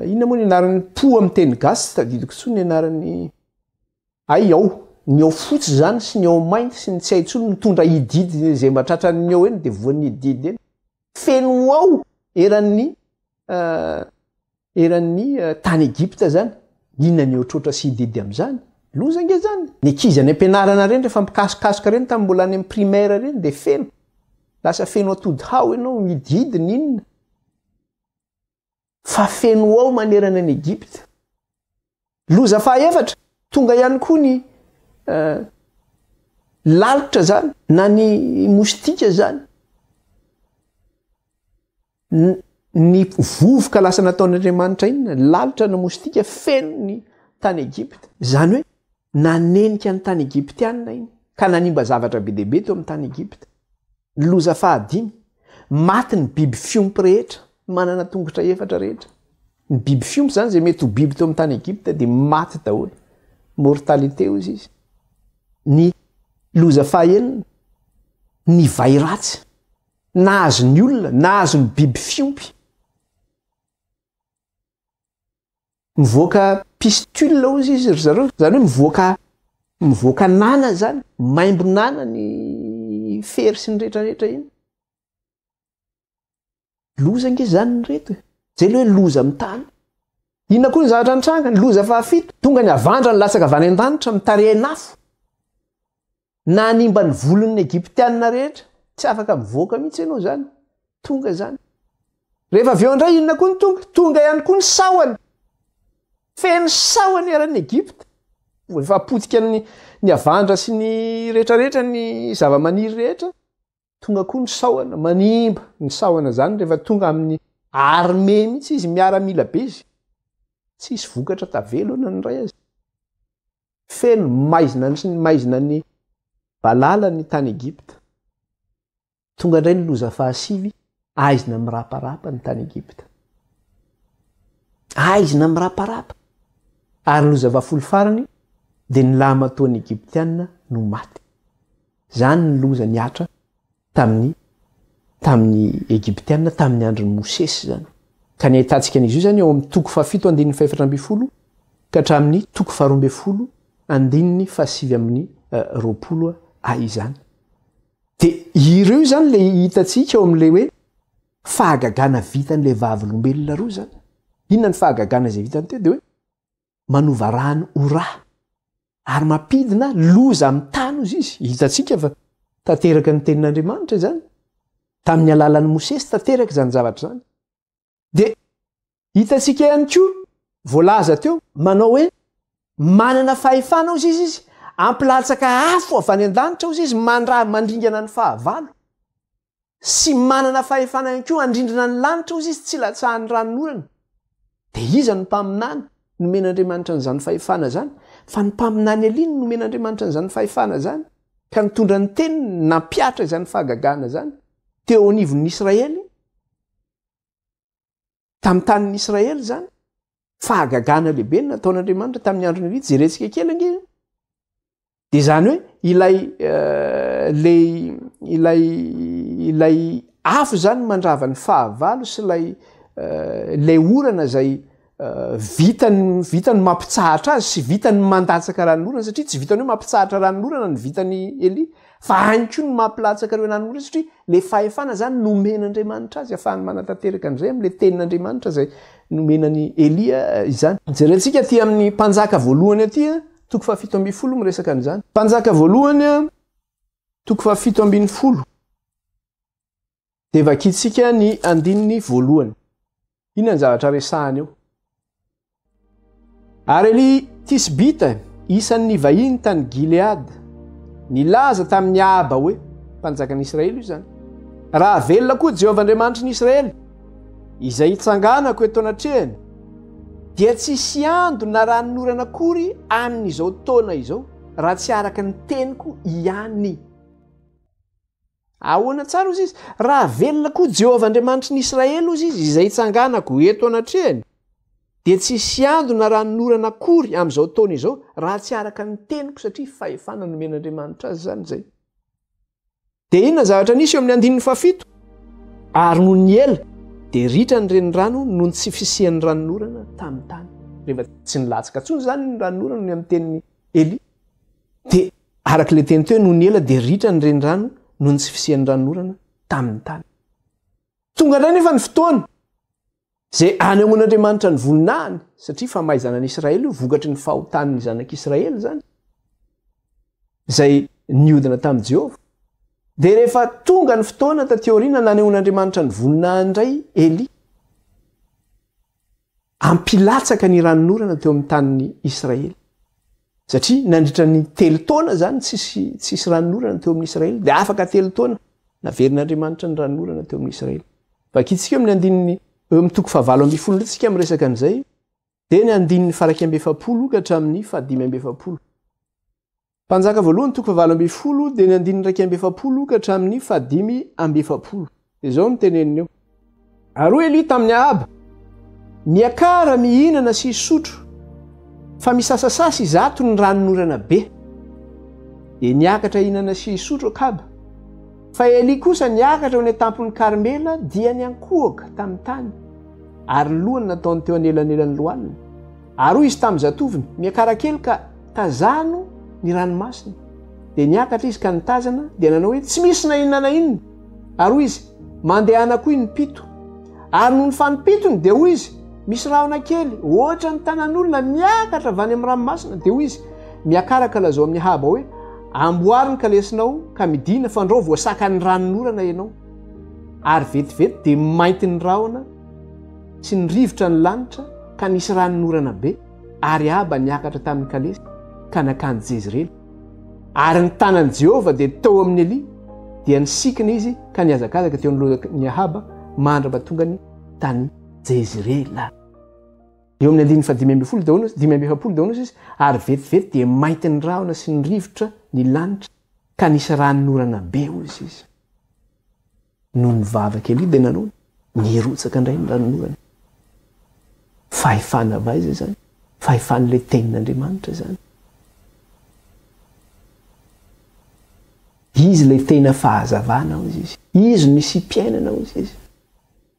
inona moa ny anaran'ny po amin'ny teny gasy tsy tadidiko intsony ny anaran'ny hay ao ny ao fotsy zany sy ny ao mainty sy ny tsy hay intsony mitondra hididy izay mba tratran'ny ao eny de voan'ny hididy eny feno ao eran'ny eran'ny tany Egypta zany inona ny ohatroatra sy hididy amin'izany loza ange zany ny ankizy any am-pianarana reny rehefa mpikasokasoka reny tamin'ny mbola any amin'ny primaire reny de feno lasa feno atody hao ianao mihidihidy ny inona fa feno ao manerana an'i Egypta. Loza fahaefatra, tonga ihany koa ny lalitra zany na ny moustique zany. Ny vovoka lasa nataon'Andriamanitra inona? Lalitra na moustique feno ny tany Egypta. Izany hoe nanenika ny tany Egyptiana iny ka nanimba zavatra be dia be teo amin'ny tany Egypta. Ny loza fahadimy, maty ny biby fiompy rehetra, manana tongotra efatra rehetra. Ny biby fiompy izany izay mety ho biby teo amin'ny tany Egypta dia maty daholo. Mortalité hozy izy. Ny loza fahaenina, ny vay ratsy, nahazo ny olona, nahazo ny biby fiompy. Mivoaka pistule hozy izy ry zareo, zany hoe mivoaka mivoaka nana zany, maimbo nana ny fery sy ny rehetra rehetra iny. Loza ange zany ny reto e. Zay le hoe loza amin'ny tany. Inona koa ny zavatra nitranga? Ny loza fahafito, tonga ny havandra nilatsaka avy any an-danitra mitarehin'afo. Nanimba ny volon'ny Egyptiana rehetra. Tsy afaka mivoaka mihitsy ianao izany. Tonga izany. Rehefa avy eo indray inona koa ny tonga? Tonga ihany koa ny sahona. Feno sahona eran'ny Egypta. Efa potika ny, ny havandra sy ny rehetrarehetra, ny zava-maniry rehetra. Tonga koa ny sahona, manimba ny sahona izany rehefa tonga amin'ny armée mihitsy izy, miaramila be izy. Tsisy vokatra tavela eo na ny iray aza. Feno maizina ny maizina ny valala ny tany Egypta. Tonga indray ny loza fahasivy, aizina miraparapa ny tany Egypta. Aizina miraparapa. Ary ny loza fahafolo farany dia ny lahimatoan'ny Egyptiana no maty. Izany ny loza nihatra tamin'ny tamin'ny Egyptiana tamin'ny andron'i Mosesy izany. Ka ny ahitantsika an'izy io izany ao amin'ny toko fahafito andininy fahefatra ambin'ny folo ka hatramin'ny toko faharoa ambin'ny folo andininy fahasivy amin'ny 20 a izany. Dia ireo izany ilay hitantsika ao amin'ilay hoe fahagagana vitan'ilay vavolombelona roa izany. Inona ny fahagagana izay vitany teo? Dia hoe manova rano ho rà ary mampidina loza amin'ny tany hozy izy. Hitantsika fa tanteraka ny tenin'Andriamanitra izany. Tamin'ny alalan'i Mosesy tanteraka izany zavatra izany. Dia Hitantsika ihany koa, voalaza teo, manao hoe manana fahefana ozy izy izy, hampilatsaka afo avy any an-danitra ozy izy, mandra mandringana ny fahavalo. Sy manana fahefana ihany koa handrindrina ny lanitra ozy izy tsy latsahan'ny ranonorana. Dia iza no mpaminany nomen'Andriamanitra an'izany fahefana izany? Fa ny mpaminany Elia no nomen'Andriamanitra an'izany fahefana izany, ka nitondra ny teniny nampihatra izany fahagagana izany teo anivon'ny Israely. Tamin'ny tanin'ny Israely izany, fahagagana lehibe no nataon'Andriamanitra tamin'ny andron'i Elia. Jerentsika kely ange. Dia izany hoe ilay eh, le ilay ilay afo izany mandrava ny fahavalo sy ilay eh, ilay orana izay eh, vitany vitany mampitsahatra azy sy vitany mandatsaka ranonorana satria tsy vitany hoe mampitsahatra ranonorana ny vitany Elia fa any koa ny mampilatsaka ireo ranonorana satria Le fahefana zany nomen'Andriamanitra azy afahany manatanteraka an'izay am'le tenin'Andriamanitra zay nomena an'i Elia izany. Jerentsika aty amin'ny Mpanjaka voalohany aty a, toko fahafito ambinifolo miresaka an'izany. Mpanjaka voalohany a, toko fahafito ambinifolo. Dia vakintsika ny andininy voalohany. Inona ny zavatra resahana eo? Ary Elia Tisbita, isan'ny nivahiny tany Gileada, nilaza tamin'i Ahaba hoe, mpanjakan'i Israely io izany, Raha velona koa Jehovah Andriamanitry ny Israely, izay itsanganako eto anatrehany, dia tsy hisy ando na ranonorana akory amin'izao taona izao, raha tsy araka ny teniko ihany. Ahoana tsara hozy izy? Raha velona koa Jehovah Andriamanitry ny Israely hozy izy, izay itsanganako eto anatrehany, dia tsy hisy ando na ranonorana akory amin'izao taona izao, raha tsy araka ny teniko, satria fahefana nomen'Andriamanitra azy izany izay. Dia inona zavatra nisy eo amin'ny andininy fahafito? Ary nony ny ela, dia ritra ny renirano noho ny tsy fisian'ny ranonorana tamin'ny tany. Rehefa tsy nilatsaka intsony izany ny ranonorana noho ny amin'ny tenin'i Elia, Dia araka ilay teny teo, nony ela dia ritra ny renirano noho ny tsy fisian'ny ranonorana tamin'ny tany. Tonga indray nefa ny fotoana izay anehoan'Andriamanitra ny voninahiny, satria famaizana an'i Israely io, vokatry ny fahotan'ny zanak'Israely izany, izay niodina tamin'i Jehovah. Dia rehefa tonga ny fotoana taty aoriana nanehoan'Andriamanitra ny voninahiny indray Elia, Hampilatsaka ny ranonorana teo amin'ny tanin'i Israely. Satria nandritra ny telo taona izany tsisy tsisy ranonorana teo amin'ny Israely, dia afaka telo taona naverin'Andriamanitra ny ranonorana teo amin'ny Israely. Vakintsika eo amin'ny andininy eo amin'ny toko fahavalo ambin'ny folo indray tsika miresaka an'izay, dia ny andininy faha-iraika amby efapolo ka hatramin'ny fahadimy amby efapolo. Mpanjaka voalohany toko fahavalo 18 dia ny andininy 41 ka hatramin'ny fahadimy amby efapolo. Izao no teneniny eo. Ary hoy Elia tamin'i Ahaba, Miakara mihinana sy hisotro, fa misasasasa izato ny ranonorana be. Dia niakatra hihinana sy hisotro Akaba. Fa Elia kosa niakatra ho any an-tampon'i Karmela dia niankohoka tamin'ny tany, ary ny lohany nataony teo anelanelan'ny lohaliny. Ary hoy izy tamin'ny zatovony, Miakara kely ka tazano ny ranomasina. Dia niakatra izy ka nitazana, dia nanao hoe, Tsy misy na inona na inona. Ary hoy izy, Mandehana koa impito. Ary nony fanimpitony, dia hoy izy, Misy rahona kely, hoatra ny tanan'olona, miakatra avy any amin'ny ranomasina. Dia hoy izy, Miakara ka lazao amin'i Ahaba hoe, Amboary ny kalesinao, ka midìna, fandrao voasakan'ny ranonorana ianao. Ary vetivety dia mainty ny rahona sy ny rivotra ny lanitra ka nisy ranonorana be, ary Ahaba niakatra tamin'ny kalesy ka nankany Jezirela. Ary ny tanan'i Jehovah dia teo amin'i Elia, dia nisikina izy ka nihazakazaka teo anoloan'i Ahaba mandra-pahatongany tany Jezirela. Eo amin'ny andininy fahadimy ambin'ny folo dia hoy, 45 dia hoy izy, ary vetivety dia mainty ny rahona sy ny rivotra ny lanitra ka nisy ranonorana be, hoy izy. Nony nivavaka Elia dia nanao, nirotsaka indray ny ranonorana. Fahefana avy aiza izany? Fahefan'ilay tenin'Andriamanitra izany. Izy ilay tena fahazavana, hoy izy. Izy no nisiam-piainana, hoy izy.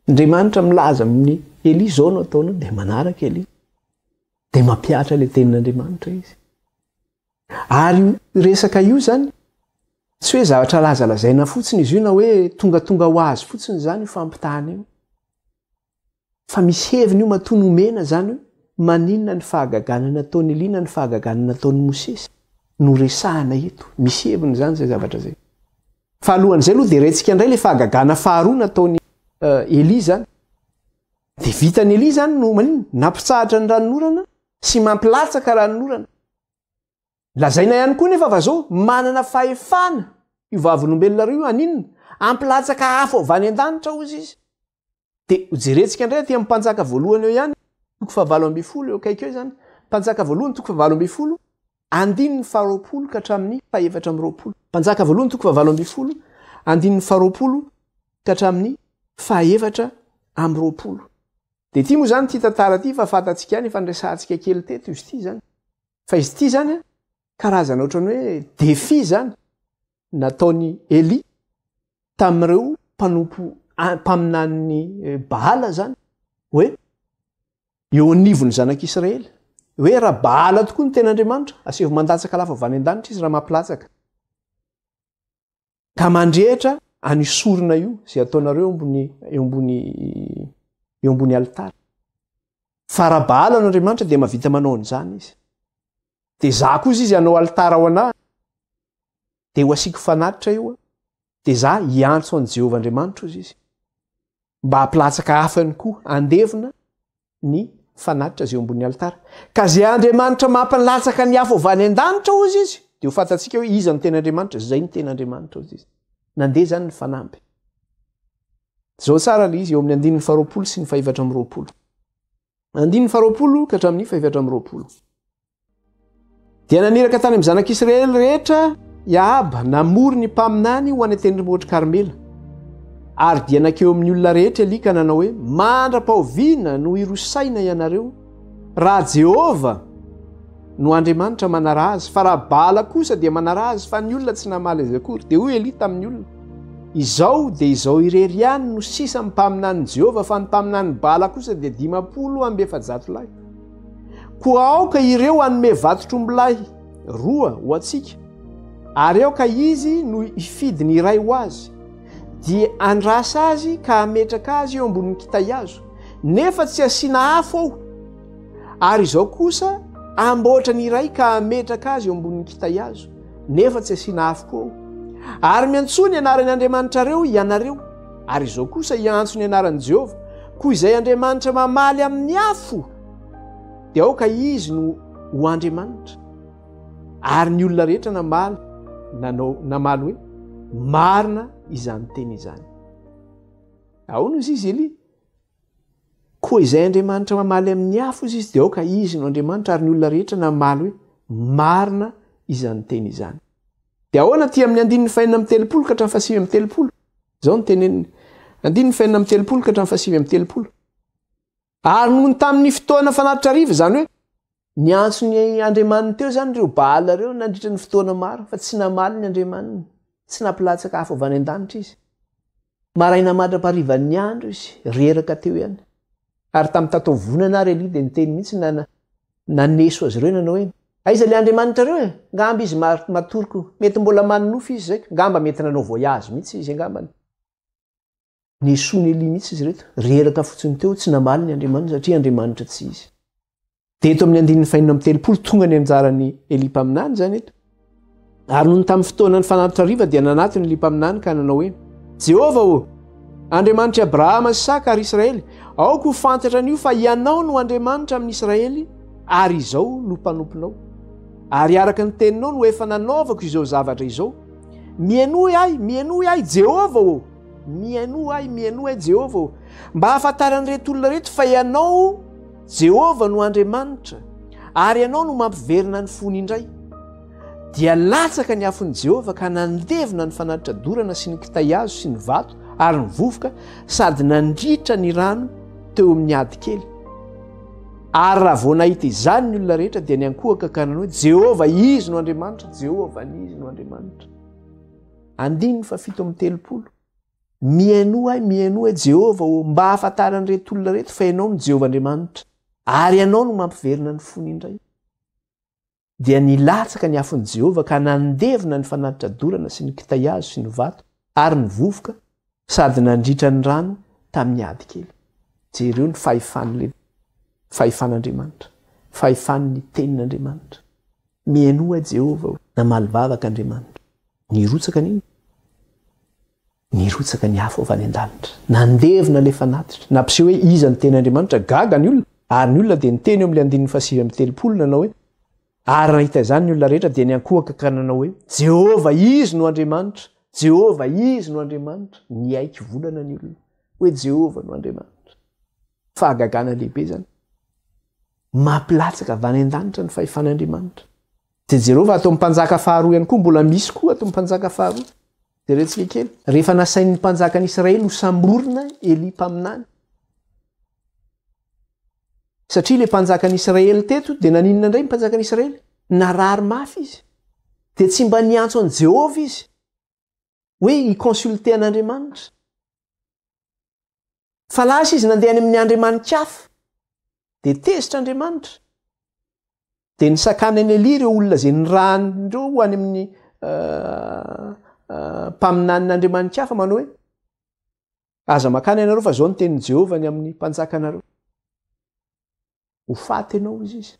Andriamanitra milaza amin'i Elia izao no ataonao, dia manaraka Elia. Dia mampihatra ilay tenin'Andriamanitra izy. Ary io resaka io izany, tsy hoe zavatra lazalazaina fotsiny izy io na hoe tongatonga ho azy fotsiny izany io fampitahana io. Fa misy heviny io matoa nomena izany hoe maninona ny fahagagana nataon'i Elia na ny fahagagana nataon'i Mosesy no resahana eto. Misy heviny izany izay zavatra izay. Fa alohan'izay aloha dia rentsika indray ilay fahagagana faharoa nataon'i Elia izany. Dia vitan'i Elia izany no maninona? Nampitsahatra ny ranonorana sy mampilatsaka ranonorana. Lazaina ihany koa nefa fa zao, manana fahefana io vavolombelona io haninona? Hampilatsaka afo avy any an-danitra hozy izy. Dia hojerentsika indray aty amin'ny mpanjaka voalohany eo ihany, toko fahavalo ambin'ny folo eo akaiky eo izany. Mpanjaka voalohany toko fahavalo ambin'ny folo, andininy faharoapolo ka hatramin'ny fahefatra amby roapolo. Mpanjaka voalohany toko fahavalo ambin'ny folo, andininy faharoapolo ka hatramin'ny fahefatra amby roapolo. Dia ity moa izany ity tantara ity fa fantatsika ihany, efa niresahantsika kely teto izy ity izany. Fa izy ity izany an, karazana ohatran'ny hoe défi izany nataon'i Elia tamin'ireo mpanompo mpaminanin'i eh, Baala izany hoe eo anivon'ny zanak'Israely hoe raha Baala tokoa ny tena Andriamanitra, asevo mandatsaka lafo avy any an-danitra izy raha mampilatsaka. Ka mandrehitra an'io sorona io izay ataonareo eo ambony eo ambony eo ambony alitara. Fa raha Baala no Andriamanitra dia mahavita manao an'izany izy. Dia za koa izy hanao alitara ho anah, dia ho asiako fanatitra eo, dia za hiantso an'i Jehovah Andriamanitro izy izy. Mba hampilatsaka hafa ihany koa handevona ny fanatitra izay eo ambonin'ny alitara. Ka izay Andriamanitra mampilatsaka ny afo avy any an-danitra, hozy izy, dia ho fantatsika hoe iza no tena Andriamanitra, izay no tena Andriamanitra, hozy izy. Nandeha izany ny fanamby. Izao tsara ilay izy eo amin'ny andininy faharoapolo sy ny fahefatra amby roapolo. Andininy faharoapolo ka hatramin'ny fahefatra amby roapolo. Dia naniraka tany amin'ny zanak'Israely rehetra i Ahaba, namory ny mpaminany ho any an-tendrombohitr'i Karmela. Ary dia nankeo amin'ny olona rehetra Elia ka nanao hoe, Mandra-pahoviana no hirosaina ianareo? Raha Jehovah no Andriamanitra manaraha azy, fa raha Baala kosa dia manaraha azy, fa ny olona tsy namaly azy akory. Dia hoy Elia tamin'ny olona, Izao dia izao irery ihany no sisa amin'ny mpaminanin'i Jehovah, fa ny mpaminanin'i Baala kosa dia 450 lahy. Koa aoka ireo hanome vatotr'ombilahy roa ho antsika, ary aoka izy no hifidy ny iray ho azy, dia handrasa azy ka hametraka azy eo ambonin'ny kitay hazo, nefa tsy hasiana afo ao. Ary izao kosa hamboatra ny iray ka hametraka azy eo ambonin'ny kitay hazo, nefa tsy hasiana afo koa ao. Ary miantsoa ny anaran'ny Andriamanitrareo ianareo, ary izao kosa hiantso ny anaran'i Jehovah, koa izay Andriamanitra mamaly amin'ny afo, dia aoka izy no ho Andriamanitra. Ary ny olona rehetra namaly, nanao, namaly hoe, marina izany teny izany. Ahoana izy izy Elia? Koa izay Andriamanitra mamaly amin'ny afo izy izy, dia aoka izy no Andriamanitra, ary ny olona rehetra namaly hoe, marina izany teny izany. Dia ahoana aty amin'ny andininy fahenina amby telopolo ka hatramin'ny fahasivy amby telopolo? Izao no teneniny. Andininy fahenina amby telopolo ka hatramin'ny fahasivy amby telopolo. Ary nony tamin'ny fotoana fanatitra hariva, izany hoe niantso ny andriamaniny teo izany ireo Baala ireo nandritra ny fotoana maro, fa tsy namaly ny andriamaniny, tsy nampilatsaka afo avy any an-danitra izy. Maraina mandra-paharivan'ny andro izy, reraka teo ihany. Ary tamin'ny tataovonana ary Elia dia niteny mihitsy na naneso azy ireo nanao hoe, Aiza ilay andriamanitrareo e? Ngamba izy matory ko. Mety mbola manonofy izy zay. Ngamba mety nanao voyage mihitsy izy angambany. Nesoin'i Elia mihitsy izy ireto. Reraka fotsiny teo, tsy namaly ny Andriamaniny satria Andriamanitra tsy izy. Dia eto amin'ny andininy fahenina amby telopolo, tonga ny anjaran'i Elia mpaminany izany eto. Ary nony tamin'ny fotoanan'ny fanatitra hariva dia nanatona Elia mpaminany ka nanao hoe, Jehovah ô, Andriamanitr'i Abrahama sy Isaka ary Israely, aoka ho fantatra anio fa Ianao no Andriamanitra amin'ny Israely ary izao no mpanomponao. Ary araka ny teninao no efa nanaovako izao zavatra izao. Mihainoa ahy, mihainoa ahy, Jehovah ô! Mihainoa ahy, mihainoa ahy, Jehovah ô! Mba hahafantaran'ireto olona ireto fa Ianao, Jehovah, no Andriamanitra, ary Ianao no mampiverina ny fony indray. Dia latsaka ny afon'i Jehovah ka nandevona ny fanatitra dorana sy ny kitay hazo sy ny vato ary ny vovoka, sady nandritra ny rano teo amin'ny ady kely. Ary raha vao nahita izany ny olona rehetra dia niankohoka ka nanao hoe, Jehovah, Izy no Andriamanitra, Jehovah, Izy no Andriamanitra. Andininy fahafito amby telopolo. Mihainoa ahy, mihainoa ahy, Jehovah ô, mba hahafantaran'ireto olona ireto fa Ianao no Jehovah Andriamanitra, ary Ianao no mampiverina ny fony indray. Dia nilatsaka ny afon'i Jehovah ka nandevona ny fanatitra dorana sy ny kitay hazo sy ny vato ary ny vovoka sady nandritra ny rano tamin'ny ady kely. Jereo ny fahefan'ilay fahefan'Andriamanitra, fahefan'ny tenin'Andriamanitra. Mihainoa Jehovah ô. Namaly vavaka Andriamanitra. Nirotsaka ny inona? Nirotsaka ny afo avy any an-danitra. Nandevona ilay fanatitra. Nampiseho hoe iza no tena Andriamanitra. Gaga ny olona. Ary ny olona dia niteny eo amin'ilay andininy faha-39 nanao hoe, Ary nahita izany ny olona rehetra dia niankohoka ka nanao hoe, Jehovah, Izy no Andriamanitra! Jehovah, Izy no Andriamanitra! Niaiky volana ny olona hoe Jehovah no Andriamanitra. Fahagagana lehibe izany. Mampilatsaka avy any an-danitra ny fahefan'Andriamanitra. Dia jereo fa ato amin'ny mpanjaka faharoa ihany koa mbola misy koa ato amin'ny mpanjaka faharoa. Jerentsika kely. Rehefa nasain'ny mpanjakan'i Israely ho samborina Elia mpaminany. Satria ilay mpanjakan'i Israely teto dia naninona indray ny mpanjakan'i Israely? Narary mafy izy. Dia tsy mba niantso an'i Jehovah izy. Hoe hi-consulter an'Andriamanitra. Fa lasa izy nandeha any amin'ny andriamani-kafa. Dia tezitra Andriamanitra. Dia nisakana an'i Elia ireo olona izay nirahany ireo ho any amin'ny mpaminanin'Andriamani-kafa manao hoe, Aza makany ianareo fa izao ny tenin'i Jehovah ny amin'ny mpanjakanareo. Ho faty ianao, hoy izy.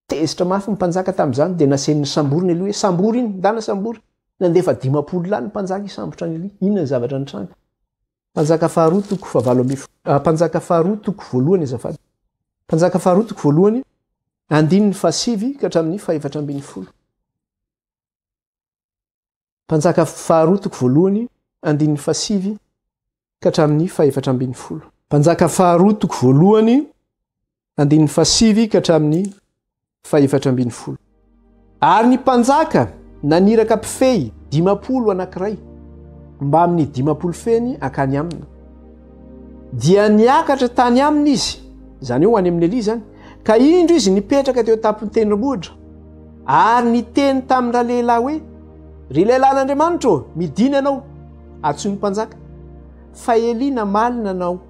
Tezitra mafy ny mpanjaka tamin'izany, dia nasainy nosamborina Elia hoe, Sambory iny, ndana sambory. Nandefa 50 lahy ny mpanjaka hisambotra an'i Elia. Inona ny zavatra nitranga? Mpanjaka faharoa toko fahavalo ambin'ny folo. Ah, mpanjaka faharoa toko voalohany azafady. Mpanjaka faharoa toko voalohany, andininy fahasivy ka hatramin'ny fahefatra ambin'ny folo. Mpanjaka faharoa toko voalohany, andininy fahasivy ka hatramin'ny fahefatra ambin'ny folo. Mpanjaka faharoa toko voalohany, andininy fahasivy ka hatramin'ny fahefatra ambin'ny folo. Ary ny mpanjaka naniraka mpifehy 50 anankiray mbamin'ny 50 feny hankany aminy. Dia niakatra tany aminy izy, izany hoe ho any amin'i Elia izany, ka indro izy nipetraka teo an-tampon'ny tendrombohitra, ary niteny tamin-dralehilahy hoe, Ry lehilahin'Andriamanitra ô, midina ianao, antsoin'ny mpanjaka. Fa Elia namaly nanao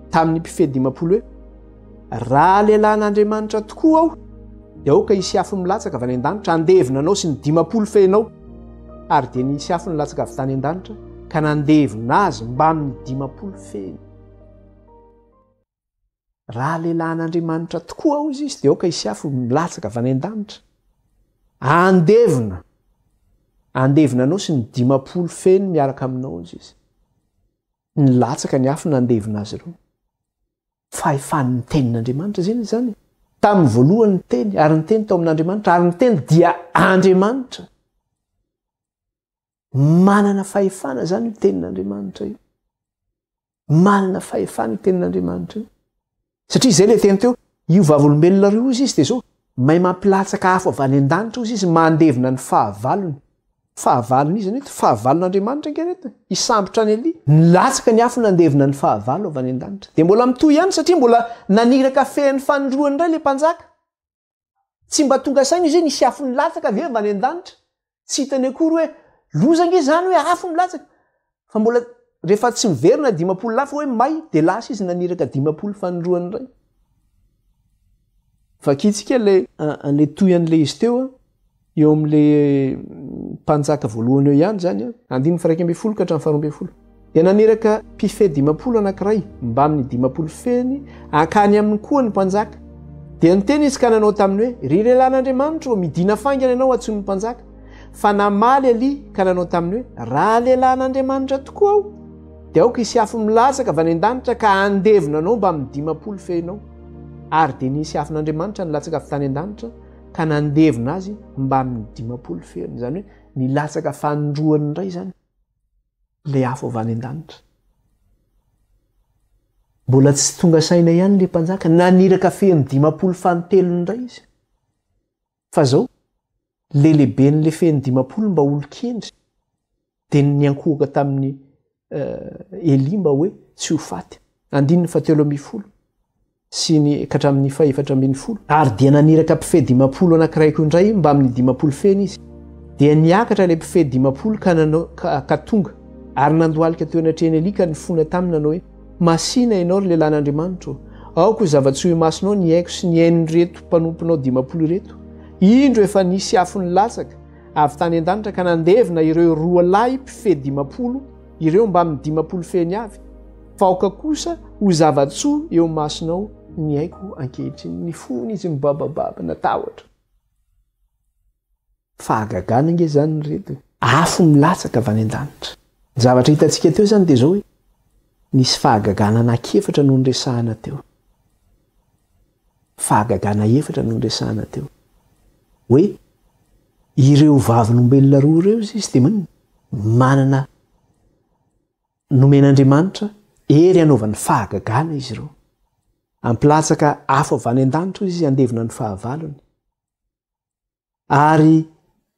tamin'ny mpifehy 50 hoe, Raha lehilahin'Andriamanitra tokoa aho, dia aoka hisy afo milatsaka avy any an-danitra handevona anao sy ny 50 fehinao. Ary dia nisy afo nilatsaka avy tany an-danitra ka nandevona azy mbamin'ny 50 fehiny. Raha lehilahin'Andriamanitra tokoa aho, hoy izy, dia aoka hisy afo milatsaka avy any an-danitra handevona, handevona anao sy ny 50 fehiny miaraka aminao, hoy izy. Nilatsaka ny afo nandevona azy ireo. Fahefan'ny tenin'Andriamanitra izany izany. Tamin'ny voalohany ny teny, ary ny teny tao amin'Andriamanitra, ary ny teny dia Andriamanitra. Manana fahefana izany io tenin'Andriamanitra io. Manana fahefana io tenin'Andriamanitra io. Satria izay ilay teny teo, io vavolombelona ireo hozy izy dia izao, mahay mampilatsaka afo avy any an-danitra hozy izy, mandevona ny fahavalony. Fahavalony iza neto? Fahavalon'Andriamanitra ange reto e. Hisambotra an'i Elia. Nilatsaka ny afo nandevona ny fahavalo avy any an-danitra. Dia mbola mitohy ihany satria mbola naniraka fean'ny fanindroany indray ilay mpanjaka. Tsy mba tonga saina izy hoe nisy afo nilatsaka ve avy any an-danitra. Tsy hitany akory hoe loza ange izany hoe afo milatsaka. Fa mbola rehefa tsy miverina 50 lahy fa hoe may dia lasa izy naniraka 50 fanindroany indray. Vakintsika ilay an'ilay tohy an'ilay izy teo eo amin'ilay mpanjaka voalohany eo ihany izany an, andininy faha 11 ka hatramin'ny faha 12. Dia naniraka mpifehy 50 anankiray mbamin'ny 50 fehiny hankany aminy koa ny mpanjaka. Dia niteny izy ka nanao taminy hoe, Ry lehilahin'Andriamanitra ô, midìna faingana ianao hantsoin'ny mpanjaka. Fa namaly Elia ka nanao taminy hoe, Raha lehilahin'Andriamanitra tokoa aho, dia aoka hisy afo milatsaka avy any an-danitra ka handevona anao mbamin'ny 50 fehinao. Ary dia nisy afon'Andriamanitra nilatsaka avy tany an-danitra ka nandevona azy mbamin'ny 50 fehiny. Izany hoe nilatsaka fanindroany indray izany ilay afo avy any an-danitra. Mbola tsy tonga saina ihany ilay mpanjaka, naniraka fehiny 50 fanintelony indray izy. Fa zao, le lehiben'le fehiny 50 mba olon-kendry dia niankohoka tamin'i Elia mba hoe tsy ho faty. Andininy fahatelo ambin'ny folo sy ny ka hatramin'ny faha-14. Ary dia naniraka mpifehy 50 anankiray koa indray mbamin'ny 50 fehiny izy. Dia niakatra ilay mpifehy 50 ka nanao ka tonga, ary nandohalika teo anatrehan'i Elia ka nifona taminy nanao hoe, Masìna ianao, ry lehilahin'Andriamanitra ô! Aoka ho zava-tsoa imasonao ny aiko sy ny ain'ireto mpanomponao 50 ireto. Indro efa nisy afo nilatsaka avy tany an-danitra ka nandevona ireo roa lahy mpifehy 50 ireo mbamin'ny 50 fehiny avy, fa aoka kosa ho zava-tsoa eo imasonao ny aiko ankehitriny. Nifona izy mibabababa, natahotra. Fahagagana ange izany ry reto e! Afo milatsaka avy any an-danitra. Ny zavatra hitantsika teo izany dia izao hoe nisy fahagagana anankiefatra no niresahana teo. Fahagagana efatra no niresahana teo. Hoe ireo vavolombelona roa ireo izy izy dia manina? Manana nomen'Andriamanitra hery hanaovany fahagagana izy ireo. Hampilatsaka afo avy any an-danitra izy handevona ny fahavalony. Ary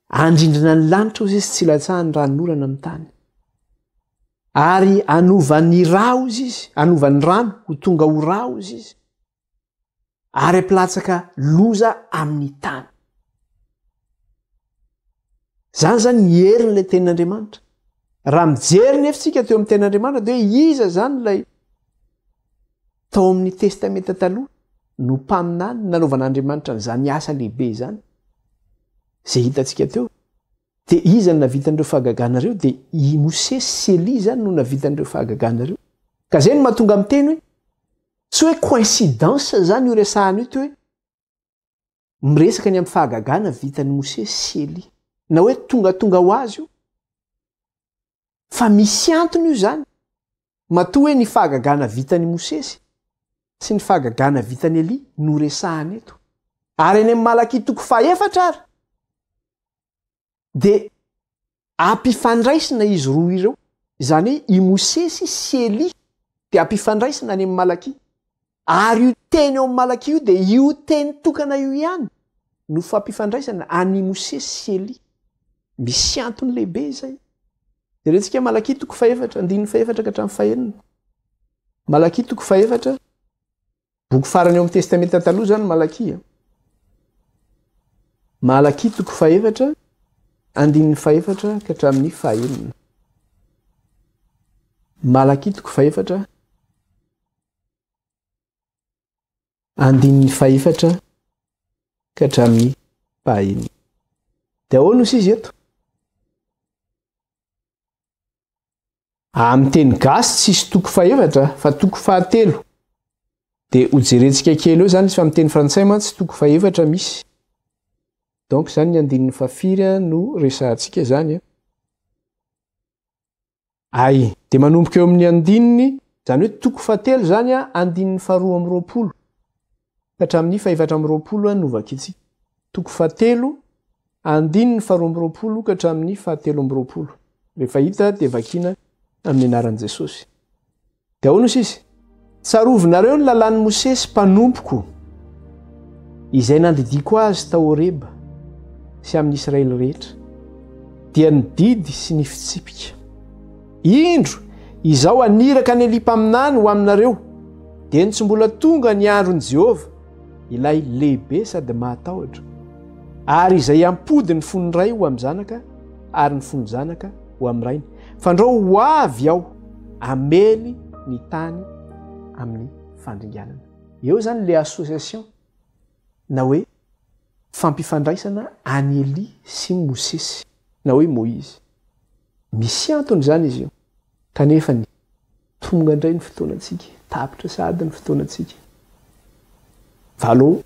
handrindrina ny lanitra hozy izy tsy hilatsahan'ny ranonorana amin'ny tany. Ary hanova ny ra hozy izy, hanova ny rano ho tonga ho ra hozy izy. Ary hampilatsaka loza amin'ny tany. Zany zany ny herin'ilay tenin'Andriamanitra. Raha mijery nefa isika teo amin'ny tenin'Andriamanitra dia hoe iza zany ilay Tao amin'ny Testamenta Taloha no mpaminany nanaovan'Andriamanitra an'izany asa lehibe izany, izay hitantsika teo. Dia iza no nahavita an'ireo fahagagana ireo? Dia i Mosesy sy Elia izany no nahavita an'ireo fahagagana ireo. Ka izay no mahatonga miteny hoe, tsy hoe coïncidence izany io resahana io toy hoe miresaka ny amin'ny fahagagana vitan'i Mosesy sy Elia. Na hoe tongatonga ho azy io. Fa misy antony io izany. Matoa hoe ny fahagagana vitan'i Mosesy sy ny fahagagana vitan'i Elia no resahana eto. Ary any amin'ny Malakia toko fahefatra ary dia ampifandraisina izy roa ireo. Izany hoe i Mosesy sy Elia dia ampifandraisina any amin'ny Malakia. Ary io teny ao amin'ny Malakia io dia io teny tokana io ihany no fampifandraisana an'i Mosesy sy Elia. Misy antony lehibe izay. Jerentsika Malakia toko fahefatra, andininy fahefatra ka hatramin'ny fahenina. Malakia toko fahefatra, boky farany eo amin'ny Testamenta Taloha izany Malakia. Malakia toko fahefatra, andininy fahefatra ka hatramin'ny fahenina. Malakia toko fahefatra, Andininy fahefatra ka hatramin'ny fahaenina. Dia ahoana hoy izy eto? Amin'ny teny gasy tsisy toko fahefatra fa toko fahatelo. Dia hojerentsika kely eo izany izy fa amin'ny teny frantsay mantsy toko fahefatra misy. Donc izany ny andininy fahafiry no resahantsika izany. Ay, dia manomboka eo amin'ny andininy, izany hoe toko fahatelo izany an, andininy faharoa amby 20 ka hatramin'ny fahefatra amby 20 no vakintsika. Toko fahatelo, andininy faharoa amby 20 ka hatramin'ny fahatelo amby 20. Rehefa hita dia vakiana amin'ny anaran'i Jesosy. Dia ahoana hoy izy? Tsarovinareo ny lalàn'i Mosesy mpanompoko, izay nandidiako azy tao Horeba sy amin'ny Israely rehetra, dia ny didy sy ny fitsipika. Indro, izaho haniraka an'i Elia mpaminany ho aminareo, dieny tsy mbola tonga ny andron'i Jehovah, ilay lehibe sady mahatahotra, ary izay hampody ny fon'ny ray ho amin'ny zanaka ary ny fon'ny zanaka ho amin'ny rainy, fandrao ho avy aho hamely ny tany amin'ny fandringanana. Eo izany le association na hoe fampifandraisana an'i Elia sy Mosesy na hoe Moizy. Misy antony izany izy io. Kanefa ny tonga indray ny fotoanantsika, tapitra sahady ny fotoanantsika. Valo,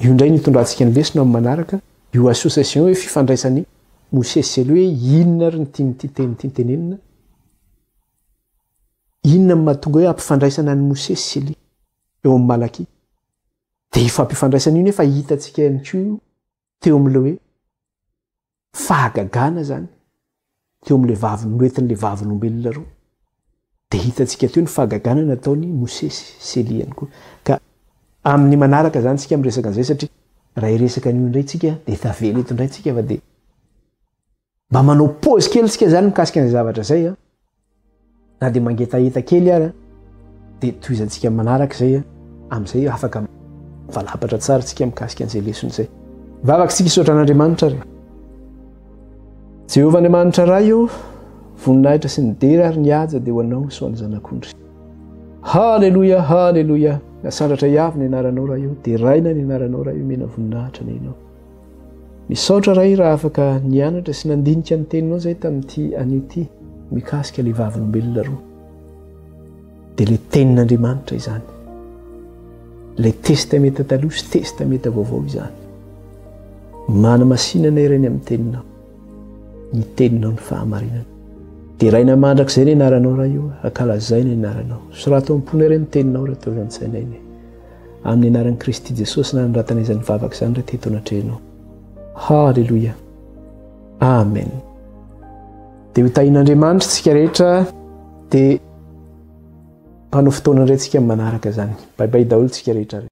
io indray ny hitondrantsika ny lesona amin'ny manaraka, io association hoe fifandraisan'i Mosesy sy Elia hoe inona ary ny tian'ity teny ity tenenina? Inona no mahatonga hoe ampifandraisana an'i Mosesy sy Elia eo amin'i Malakia? Dia io fampifandraisana io nefa hitantsika ihany koa teo amin'ilay hoe fahagagana izany, teo amin'ilay vavy noentin'ilay vavolombelona roa. Dia hitantsika teo ny fahagagana nataon'i Mosesy sy Elia ihany koa. Ka amin'ny manaraka izany isika miresaka an'izay satria raha hiresaka an'io indray tsika dia tavela eto indray tsika fa dia Mba manao pause kely tsika zany mikasika an'izay zavatra izay a. Na dia mangetaheta kely ara dia tohizantsika manaraka izay a. Amin'izay afaka mivalapatra tsara tsika mikasika an'izay lesona izay. Vavaka tsika hisaotra an'Andriamanitra ary. Jehovah Andriamanitra Ray ô, voninahitra sy ny dera ary ny haja dia ho anao sy ho an'ny Zanak'ondry. Haleloia, haleloia. Asandratra hiavy ny anaranao Ray ô, deraina ny anaranao Ray, omena voninahitra ny Ianao. Misaotra Ray raha afaka nianatra sy nandinika ny teninao zay tamin'ity anio ity mikasika le vavolombelona roa. Dia le tenin'Andriamanitra izany. Le testamenta taloha sy testamenta vaovao izany. Manamasina anay Ray ny amin'ny teninao. Ny teninao ny fahamarinana. Deraina mandrakizay ny anaranao Ray o, ankalazaina ny anaranao. Sorato am-ponay re ny teninao raha tonga an-tsainay ny. Amin'ny anaran'i Kristy Jesosy nanoratana izany vavaka izany re teto anatrehanao. Haleloia. Amen. Dia ho tahin'Andriamanitra tsika rehetra dia mpanao fotoana indray tsika manaraka izany. Bye bye daholo tsika rehetra re.